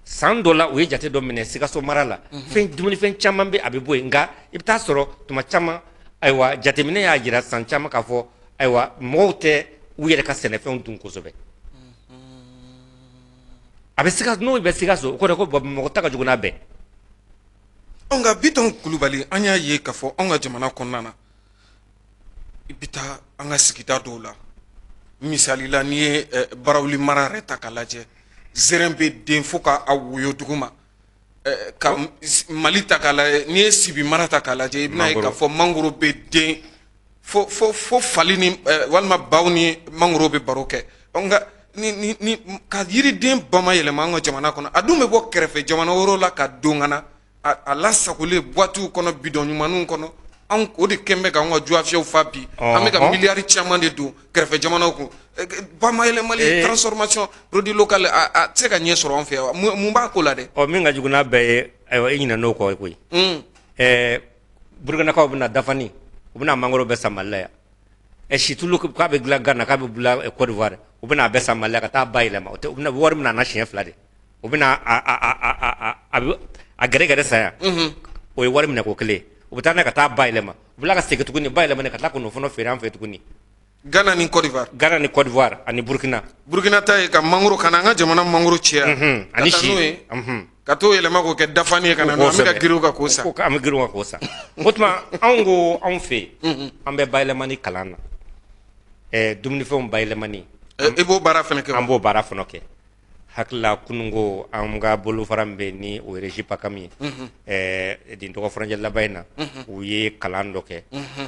San dɔ la, u ye jate dɔ minɛ Sikaso mara la, fɛn dumunifɛn caman bɛ, a bɛ bɔ yen, nka i bɛ taa sɔrɔ tuma caman, ayiwa, jateminɛ y'a jira san caman k'a fɔ, ayiwa, mɔgɔw tɛ u yɛrɛ ka sɛnɛfɛnw dun kosɛbɛ. A bɛ Sikaso, n'o bɛ Sikaso, o kɔrɔ ko mɔgɔ ta ka jugu n'a bɛɛ. Nka Bitɔn Kulubali, an y'a ye k'a fɔ anw ka jamana kɔnɔna na, i bɛ taa an ka sigida dɔw la, misali la, n'i ye Barawuli mara yɛrɛ ta k'a lajɛ, zɛrɛn bɛ den fo k'a woyo dugu ma. Ka Mali ta k'a lajɛ, n'i ye Sibi mara ta k'a lajɛ, i bɛna ye k'a fɔ mangoro bɛ den fo fo fo fali ni walima baw ni mangoro bɛ baro kɛ. Nka ni ka yiriden bamayɛlɛma an ka jamana kɔnɔ, a dun bɛ bɔ kɛrɛfɛ jamana wɛrɛw la ka don ka na a lasagolen boîtes kɔnɔ, bidɔn ɲumanninw kɔnɔ. Anw o de kɛn bɛ k'anw ka juwafiyɛw fa bi. An bɛ ka miliyari caman de don kɛrɛfɛ jamanaw kun. Bamayɛlɛmali, transformation produit local, a tɛ se ka ɲɛ sɔrɔ an fɛ yan. Mun b'a ko la dɛ? Ɔ, min ka jugu n'a bɛɛ ye, ayiwa, e ɲinɛn'o kɔ koyi. Burukɛnakaw bɛna dafani, u bɛna mangoro bɛɛ san Mali la yan. Situlu k'a bɛ dilan Gana, k'a bɛ bila Côte d'Ivoire, u bɛna a bɛɛ san Mali la ka taa bayɛlɛma. O tɛ, u bɛna wari min na siɲɛ fila de, u bɛna a gɛrɛgɛrɛ san yan, o ye wari minɛ ko kelen. U bɛ taa n'a ka taa bayɛlɛma, u bɛ ka segin tuguni bayɛlɛma ka taa k'o fana feere an fɛ tuguni. Gana ni Côte d'Ivoire. Gana ni Côte d'Ivoire ani Burukina. Burukina ta ye ka mangoro, ka na an ka jamana mangoro cɛya ani si n'o ye, ka t'o yɛlɛma k'o kɛ dafani ye ka na, an bɛ ka girin o kan k'o san. An bɛ girin o kan k'o san. O tuma, anw ko anw fɛ yen, an bɛ bayɛlɛmani kalan na, dumunifɛnw bayɛlɛmani. I b'o baara fana kɛ? An b'o baara fana kɛ. Hakili la, kununko an ka bolofara min bɛ ni o ye REGIPACAM ye, nin dɔgɔ furancɛ laban in na, u ye kalan dɔ kɛ.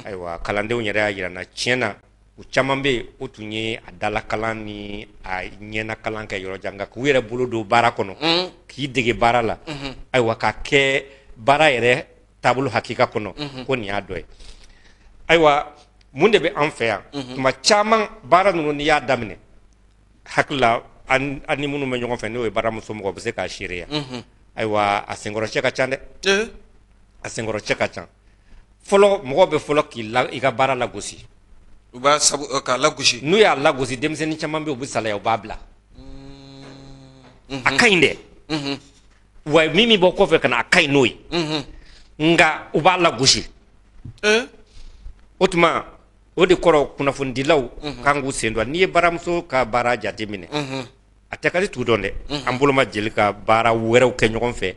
Ayiwa, kalandenw yɛrɛ y'a jira n na, tiɲɛ na, u caman bɛ yen, o tun ye a dalakalan ni a ɲɛnakalan kɛ yɔrɔ jan, nka k'u yɛrɛ bolo don baara kɔnɔ, k'i dege baara la, ayiwa, ka kɛ baara yɛrɛ taabolo hakika kɔnɔ, ko nin y'a dɔ ye. Ayiwa, mun de bɛ an fɛ yan? Tuma caman, baara ninnu, n'i y'a daminɛ, hakili la, an ni minnu bɛ ɲɔgɔn fɛ, n'o ye baramuso mɔgɔ bɛ se k'a seereya. Ayiwa, a senkɔrɔcɛ ka ca dɛ, a senkɔrɔcɛ ka ca. Fɔlɔ, mɔgɔ bɛ fɔlɔ k'i la i ka baara lagosi. U b'a sabu k'a lagosi. N'u y'a lagosi, denmisɛnnin caman bɛ yen, u bɛ salaya, u b'a bila. A ka ɲi dɛ, wa min bɛ bɔ kɔfɛ ka na, a ka ɲi n'o ye, nka u b'a lagosi. O tuma, o de kɔrɔ, kunnafonidilaw kan k'u sen don. N'i ye baramuso ka baara jate minɛ, a tɛ ka di tugu dɔn dɛ. An bolo ma deli ka baara wɛrɛw kɛ ɲɔgɔn fɛ,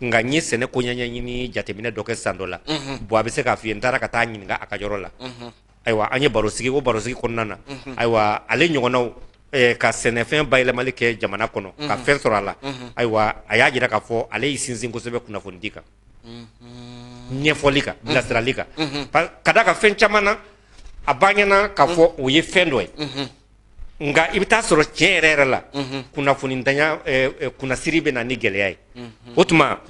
nka n ye sɛnɛ ko ɲɛɲini jateminɛ dɔ kɛ san dɔ la. Bon, a bɛ se k'a f'i ye, n taara ka taa ɲininka a ka yɔrɔ la. Ayiwa, an ye baro sigi. O baro sigi kɔnɔna na, ayiwa, ale ɲɔgɔnnaw ka sɛnɛfɛn bayɛlɛmali kɛ jamana kɔnɔ ka fɛn sɔrɔ a la. Ayiwa, a y'a jira k'a fɔ ale y'i sinsin kosɛbɛ kunnafonidi kan, ɲɛfɔli kan, bilasirali kan, ka d'a kan fɛn caman na, a b'an ɲɛna k'a fɔ o ye fɛn dɔ ye, nka i bɛ taa sɔrɔ tiɲɛ yɛrɛ yɛrɛ la, kunnafonintanya, kunnasiri bɛ na ni gɛlɛya ye. O tuma,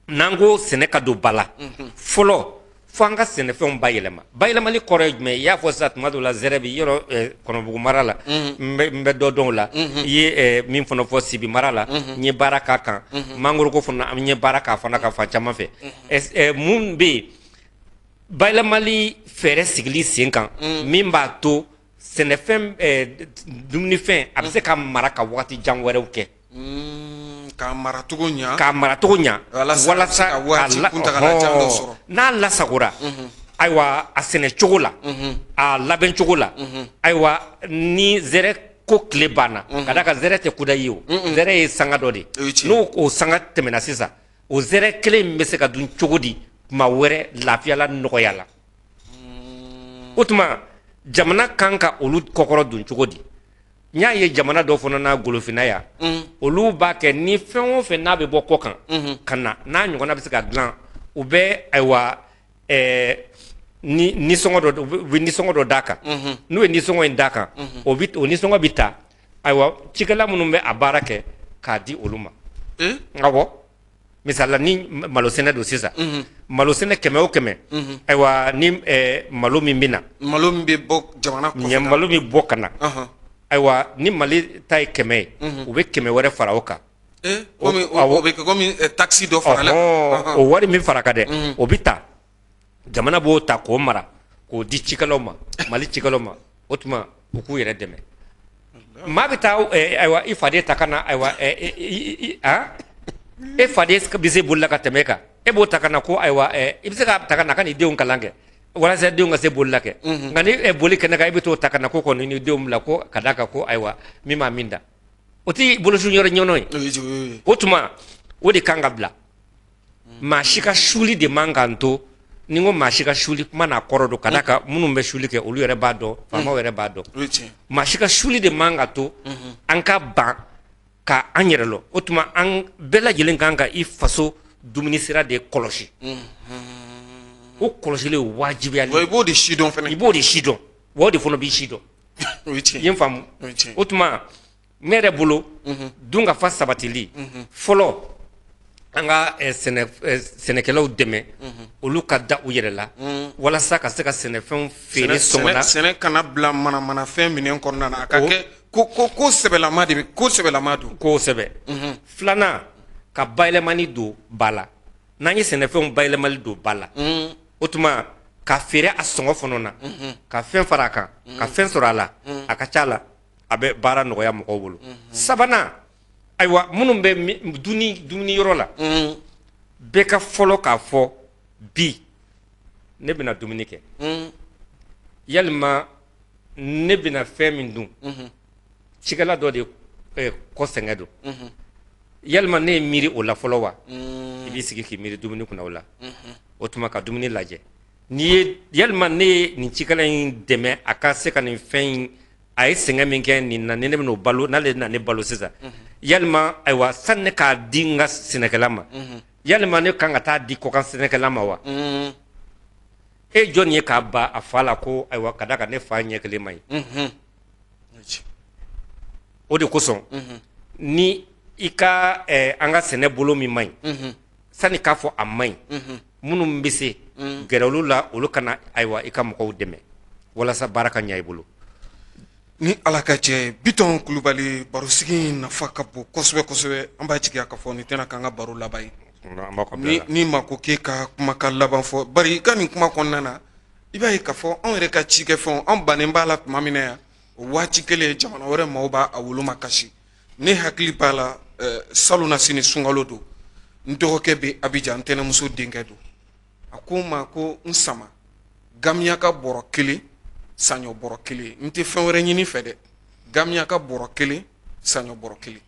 n'an ko sɛnɛ ka don ba la, fɔlɔ fo an ka sɛnɛfɛnw bayɛlɛma. Bayɛlɛmali kɔrɔ ye jumɛn ye? I y'a fɔ sisan, tuma dɔw la, zɛrɛ bɛ yɔrɔ Kɔnɔbugu mara la, n bɛ dɔ dɔn o la. I ye min fana fɔ Sibi mara la, n ye baara k'a kan. Mangoro ko fana, an ye baara k'a fana ka fan caman fɛ. Mun bɛ yen? Bayɛlɛmali fɛɛrɛ sigili sen kan min b'a to sɛnɛfɛn, dumunifɛn, a bɛ se ka mara ka waati jan wɛrɛw kɛ. K'a maracogo ɲa. K'a maracogo ɲa. Walasa ka waati kuntagalajan dɔ sɔrɔ. N'a lasagora, ayiwa, a sɛnɛ cogo la, a labɛn cogo la, ayiwa, ni zɛrɛ ko tile banna, ka d'a kan zɛrɛ tɛ kudayi ye, o zɛrɛ ye sanga dɔ de ye. N'o o sanga tɛmɛna sisan, o zɛrɛ kelen in bɛ se ka dun cogo di tuma wɛrɛ, lafiya la, nɔgɔya la? O tuma, jamana kan ka olu kɔkɔrɔ dun cogo di? N y'a ye jamana dɔ fana na, golofinna yan, olu b'a kɛ ni fɛn o fɛn n'a bɛ bɔ kɔ kan ka na, n'a ɲɔgɔnna bɛ se ka dilan, u bɛ, ayiwa, ni nisɔngɔ dɔ, u bɛ nisɔngɔ dɔ d'a kan. N'u ye nisɔngɔ in d'a kan, o bɛ o nisɔngɔ bɛ ta, ayiwa, cikɛla minnu bɛ a baara kɛ, k'a di olu ma. Awɔ, misali la, ni malo sɛnɛ don sisan, malo sɛnɛ 100 o 100, ayiwa, ni malo min bɛ na, malo min bɛ bɔ jamana kɔfɛ, malo min bɔ ka na, ayiwa, ni Mali ta ye 100 ye, u bɛ 100 wɛrɛ fara o kan. Komi o bɛ kɛ komi taxe dɔ farala. O wari min fara kan dɛ, o bɛ ta, jamana b'o ta k'o mara k'o di cikɛlaw ma, Mali cikɛlaw ma. O tuma, u k'u yɛrɛ dɛmɛ. Maa bɛ taa, ayiwa, i faden ta ka na, ayiwa, e faden bɛ se boli la ka tɛmɛ e kan, e b'o ta ka na ko, ayiwa, i bɛ se k'a ta ka na ka n'i denw kalan kɛ walasa denw ka se boli la kɛ. Nka ni boli kɛnɛ kan, e bɛ t'o ta ka na ko kɔni ni denw bila ko ka d'a kan ko, ayiwa, min b'a min da, o tɛ bolosu yɔrɔ ɲɔnɔ ye. O tuma, o de kan ka bila. Maa si ka suli de man kan to. Ni n ko maa si ka suli, kuma n'a kɔrɔ don, ka d'a kan minnu bɛ suli kɛ, olu yɛrɛ b'a dɔn, faamaw yɛrɛ b'a dɔn. Maa si ka suli de man ka to an ka ban. Ka an yɛrɛ lɔ. O tuma an bɛɛ lajɛlen kan ka i faso dumuni sira de kɔlɔsi. O kɔlɔsili ye wajibiyali. I b'o de sidɔn fana. I b'o de sidɔn, wa o de fana b'i sidɔn. O ye tiɲɛ. I ye n faamu? O ye tiɲɛ. O tuma ne yɛrɛ bolo, dunkafa sabatili fɔlɔ, an ka sɛnɛkɛlaw dɛmɛ, olu ka da u yɛrɛ la walasa ka se ka sɛnɛfɛnw feere sɔngɔ la. Sɛnɛ kana bila manamanafɛn minɛn kɔnɔna na, a ka kɛ ko sɛbɛlama de bɛ, ko sɛbɛlama don. Kosɛbɛ. Filanan, ka bayɛlɛmani don ba la. N'an ye sɛnɛfɛnw bayɛlɛmali don ba la, o tuma ka feere a sɔngɔ fana na, ka fɛn fara a kan, ka fɛn sɔrɔ a la, a ka ca la, a bɛ baara nɔgɔya mɔgɔw bolo. Sabanan, ayiwa, minnu bɛ dumuni yɔrɔ la, bɛɛ ka fɔlɔ k'a fɔ bi ne bɛna dumuni kɛ, yalima ne bɛna fɛn min dun, cikɛla dɔ de kɔ sɛgɛn don, yalima ne ye miiri o la fɔlɔ wa? I b'i sigi k'i miiri dumuni kunna o la. O tuma ka dumuni lajɛ, n'i ye yalima ne ye nin cikɛla in dɛmɛ a ka se ka nin fɛn in, a ye sɛgɛn min kɛ nin na, ni ne bɛn'o balo, n'ale na ne balo sisan, yalima ayiwa, sani ne k'a di n ka sɛnɛkɛla ma, yalima ne kan ka taa di kɔkan sɛnɛkɛla ma wa? E jɔn ye k'a ba a fa la ko ayiwa, ka da kan ne fa ɲɛ kelen ma ɲi. O de kosɔn ni i ka an ka sɛnɛ bolo min man ɲi, sani k'a fɔ a man ɲi, minnu bɛ se gɛrɛ olu la, olu kana ayiwa i ka mɔgɔw dɛmɛ walasa baara ka ɲɛ i bolo. Ni Ala ka jɛ, Bitɔn Kulubali, barosigi nafa ka bon kosɛbɛ kosɛbɛ. An b'a jigiya k'a fɔ nin tɛna k'an ka baro laban ye. Ni ma ko k'e ka kumakan laban fɔ, bari i ka nin kuma kɔnɔna na, i b'a ye k'a fɔ anw yɛrɛ ka cikɛfɛnw, an bannen b'a la tuma min na yan, o waati kelen jamana wɛrɛ maaw b'a a woloma kasi. Ne hakili b'a la, salon sini sunkalo don, n dɔgɔkɛ bɛ Abidjan, n tɛnɛmuso denkɛ don, a ko n ma ko n sama gamiyaka bɔrɔ kelen, saɲɔ bɔrɔ kelen, n tɛ fɛn wɛrɛ ɲini fɛ dɛ, gamiyaka bɔrɔ kelen, saɲɔ bɔrɔ kelen.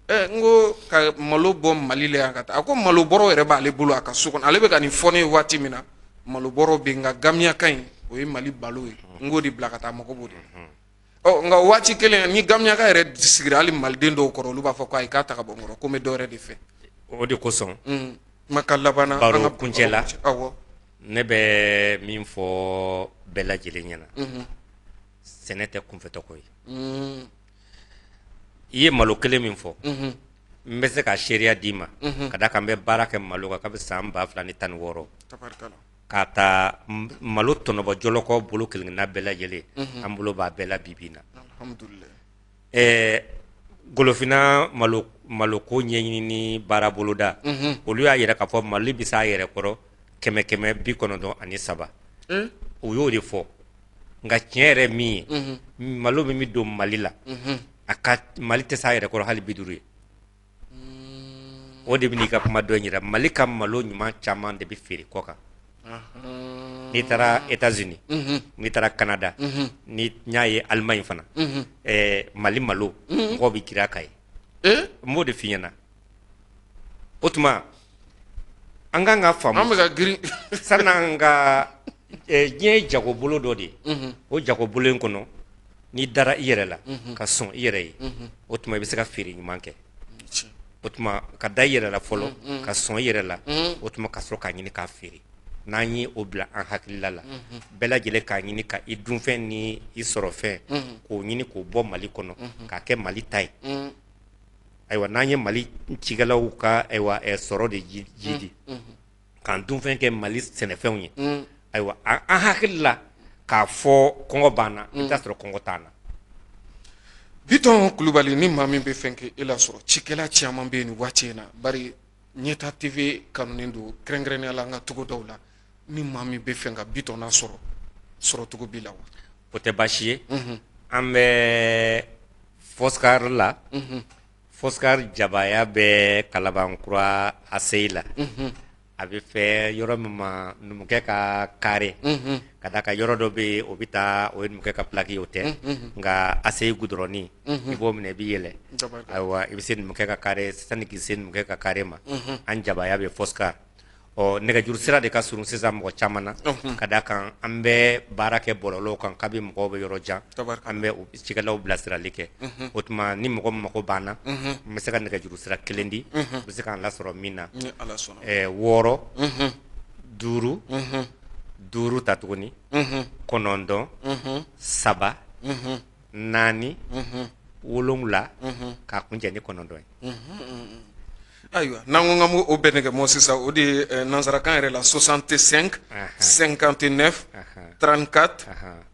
N ko ka malo bɔ Mali la yan ka taa, a ko malo bɔrɔ yɛrɛ b'ale bolo a ka so kɔnɔ, ale bɛ ka nin fɔ ne ye waati min na, malo bɔrɔ bɛ yen, nka gamiyaka in o ye Mali balo ye, n k'o de bila ka taa, mago b'o de la. Ɔ nka waati kelen ni gamiyaka yɛrɛ sigira hali maliden dɔw kɔrɔ, olu b'a fɔ ko ayi, k'a ta ka bɔ n kɔrɔ, ko n bɛ dɔ wɛrɛ de fɛ. O de kosɔn kumakan laban na, baro kuncɛ la, awɔ, ne bɛ min fɔ bɛɛ lajɛlen ɲɛna, sɛnɛ tɛ kunfɛtɔko ye. I ye malo kelen min fɔ, n bɛ se ka seereya d'i ma, ka da kan n bɛ baara kɛ malo kan kabi san 2016, k'a ta malo tɔnɔbɔ jɔlɔkɔ bolo kelenkelenna bɛɛ lajɛlen, an bolo b'a bɛɛ la bi bi in na. Golofinna maloko ɲɛɲinini baara boloda, olu y'a yira k'a fɔ Mali bɛ s'a yɛrɛ kɔrɔ 193. O y'o de fɔ. Nka tiɲɛ yɛrɛ min ye, malo min bɛ don Mali la, a ka Mali tɛ s'a yɛrɛ kɔrɔ hali 50 ye. O de bɛ n'i ka kuma dɔ in yira. Mali ka malo ɲuman caman de bɛ feere kɔ kan. N'i taara États-Unis, n'i taara Canada, ni y'a ye Allemagne fana, Mali malo mɔgɔw bɛ girin a kan ye. N b'o de f'i ɲɛna. O tuma an kan ka faamu. An bɛ ka girin. Sanni an ka diɲɛ ye jagobolo dɔ de ye. O jagobolo in kɔnɔ, n'i dara i yɛrɛ la, ka sɔn i yɛrɛ ye, o tuma i bɛ se ka feere ɲuman kɛ. O tuma ka da i yɛrɛ la fɔlɔ, ka sɔn i yɛrɛ la, o tuma ka sɔrɔ k'a ɲini k'a feere. N'an ye o bila an hakilila la, bɛɛ lajɛlen k'a ɲini ka i dunfɛn ni i sɔrɔfɛn k'o ɲini k'o bɔ Mali kɔnɔ, k'a kɛ Mali ta ye. Ayiwa, n'an ye Mali cikɛlaw ka ayiwa sɔrɔ de jidi, k'an dunfɛn kɛ Mali sɛnɛfɛnw ye, ayiwa, an hakili la k'a fɔ kɔngɔ b'an na, i bɛ taa sɔrɔ kɔngɔ t'an na. Bitɔn Kulubali, ni maa min bɛ fɛn kɛ e la sɔrɔ, cikɛla caman bɛ yen nin waati in na, bari Ɲɛta TV kanunen don kɛrɛnkɛrɛnnenya la an ka togodaw la, ni maa min bɛ fɛ ka Bitɔn nasɔrɔ, sɔrɔcogo b'i la wa? O tɛ baasi ye. An bɛ Foscar la. Foscar jabaya bɛ Kalabankura ACI la. A bɛ fɛ yɔrɔ min ma, numukɛ ka kare, ka da ka yɔrɔ dɔ bɛ yen, o bɛ taa, o ye numukɛ ka plaque ye, o tɛ, nka ACI gudɔrɔnin, i b'o minɛ, i bɛ yɛlɛ, ayiwa, i bɛ se numukɛ ka kare. Sani k'i se numukɛ ka kare ma, an jabaya bɛ Foscar. Ɔ, nɛgɛjuru sira de ka surun sisan mɔgɔ caman na, ka da kan an bɛ baara kɛ bɔlɔlɔw kan kabi mɔgɔw bɛ yɔrɔ jan, an bɛ cikɛlaw bilasirali kɛ. O tuma ni mɔgɔ mako b'an na, n bɛ se ka nɛgɛjuru sira kelen di, u bɛ se k'an lasɔrɔ min na: 6, 5, 5 ta tuguni, 9, 3, 4, 7, k'a kuncɛ ni 9 ye. Ayiwa, n'an ko k'an b'o bɛɛ nɛgɛmɔ sisan, o de ye nansarakan yɛrɛ la 65 59 34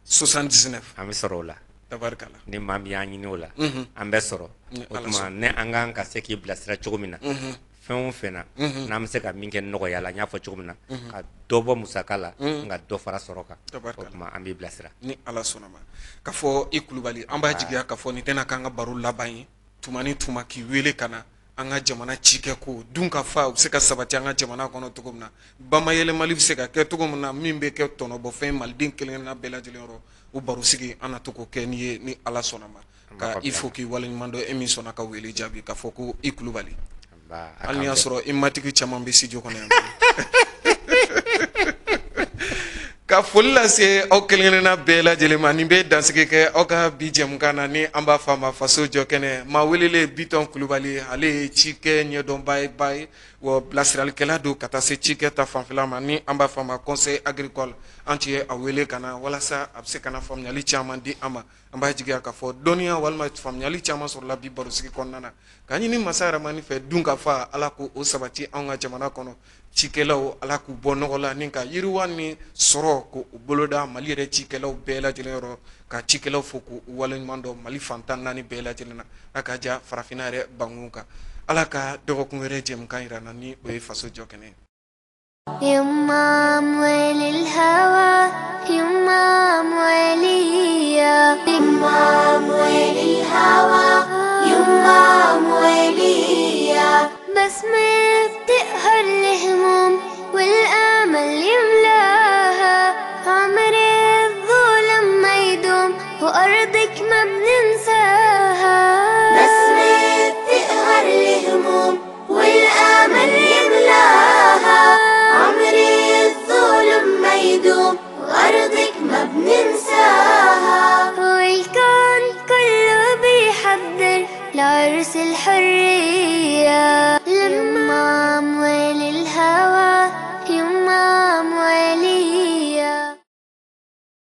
79. An bɛ sɔrɔ o la. Tabarikala. Ni maa min y'an ɲini o la, an bɛ sɔrɔ. O tuma ne an kan ka se k'i bilasira cogo min na, fɛn o fɛn na n'an bɛ se ka min kɛ nɔgɔya la, n y'a fɔ cogo min na, ka dɔ bɔ musaka la, nka dɔ fara sɔrɔ kan, o tuma an b'i bilasira. Ni Ala sɔnna ma. Ka fɔ i Kulubali, an b'a jigiya ka fɔ nin tɛna k'an ka baro laban ye. Tuma ni tuma k'i wele ka na an ka jamana cikɛ ko dun ka fa u bɛ se ka sabati an ka jamana kɔnɔ cogo min na, bamayɛlɛmali bɛ se ka kɛ cogo min na, min bɛ kɛ tɔnɔbɔfɛn maliden kelen-kelenna bɛɛ lajɛlen yɔrɔ, o baro sigi an na to k'o kɛ n'i ye ni Ala sɔnna ma. Ka i fo k'i waleɲuman dɔn, e min sɔnna ka wele jaabi k'a fɔ ko i Kulubali, hali n'i y'a sɔrɔ i matigi caman bɛ studio kɔnɔ yan. Ka foli lase aw kelen-kelenna bɛɛ lajɛlen ma. Nin bɛ dansigi kɛ aw ka bi jɛmukan na ni an b'a fɔ a ma Faso Jɔ Kɛnɛ. Maa welelen Bitɔn Kulubali, ale ye cikɛ ɲɛdɔnba ye ba ye, wa bilasiralikɛla don ka taa se cikɛ ta fanfɛla ma ni an b'a fɔ a ma conseil agricole. An tun ye a wele ka na walasa a bɛ se ka na faamuyali caman di an ma. An b'a jigiya k'a fɔ dɔnniya walima faamuyali caman sɔrɔla bi barosigi kɔnɔna na. K'a ɲini masa Ramani fɛ dun ka fa Ala k'o sabati anw ka jamana kɔnɔ. Cikɛlaw Ala k'u bɔ nɔgɔ la ni ka yiriwa ni sɔrɔ k'o boloda Mali yɛrɛ cikɛlaw bɛɛ lajɛlen yɔrɔ, ka cikɛlaw fo k'u waleɲuman dɔn Mali fan 14 bɛɛ lajɛlen na, a ka ja farafinna yɛrɛ bangun kan. Ala ka dɔgɔkun wɛrɛ jɛmukan yira na ni o ye Faso Jɔ Kɛnɛ ye. يما أموال الهوى، يما أمواليا، يما أموال الهوى، يما أمواليا، بسمة بتقهر الهموم والأمل يملاها، عمر الظلم ما يدوم وأرضك ما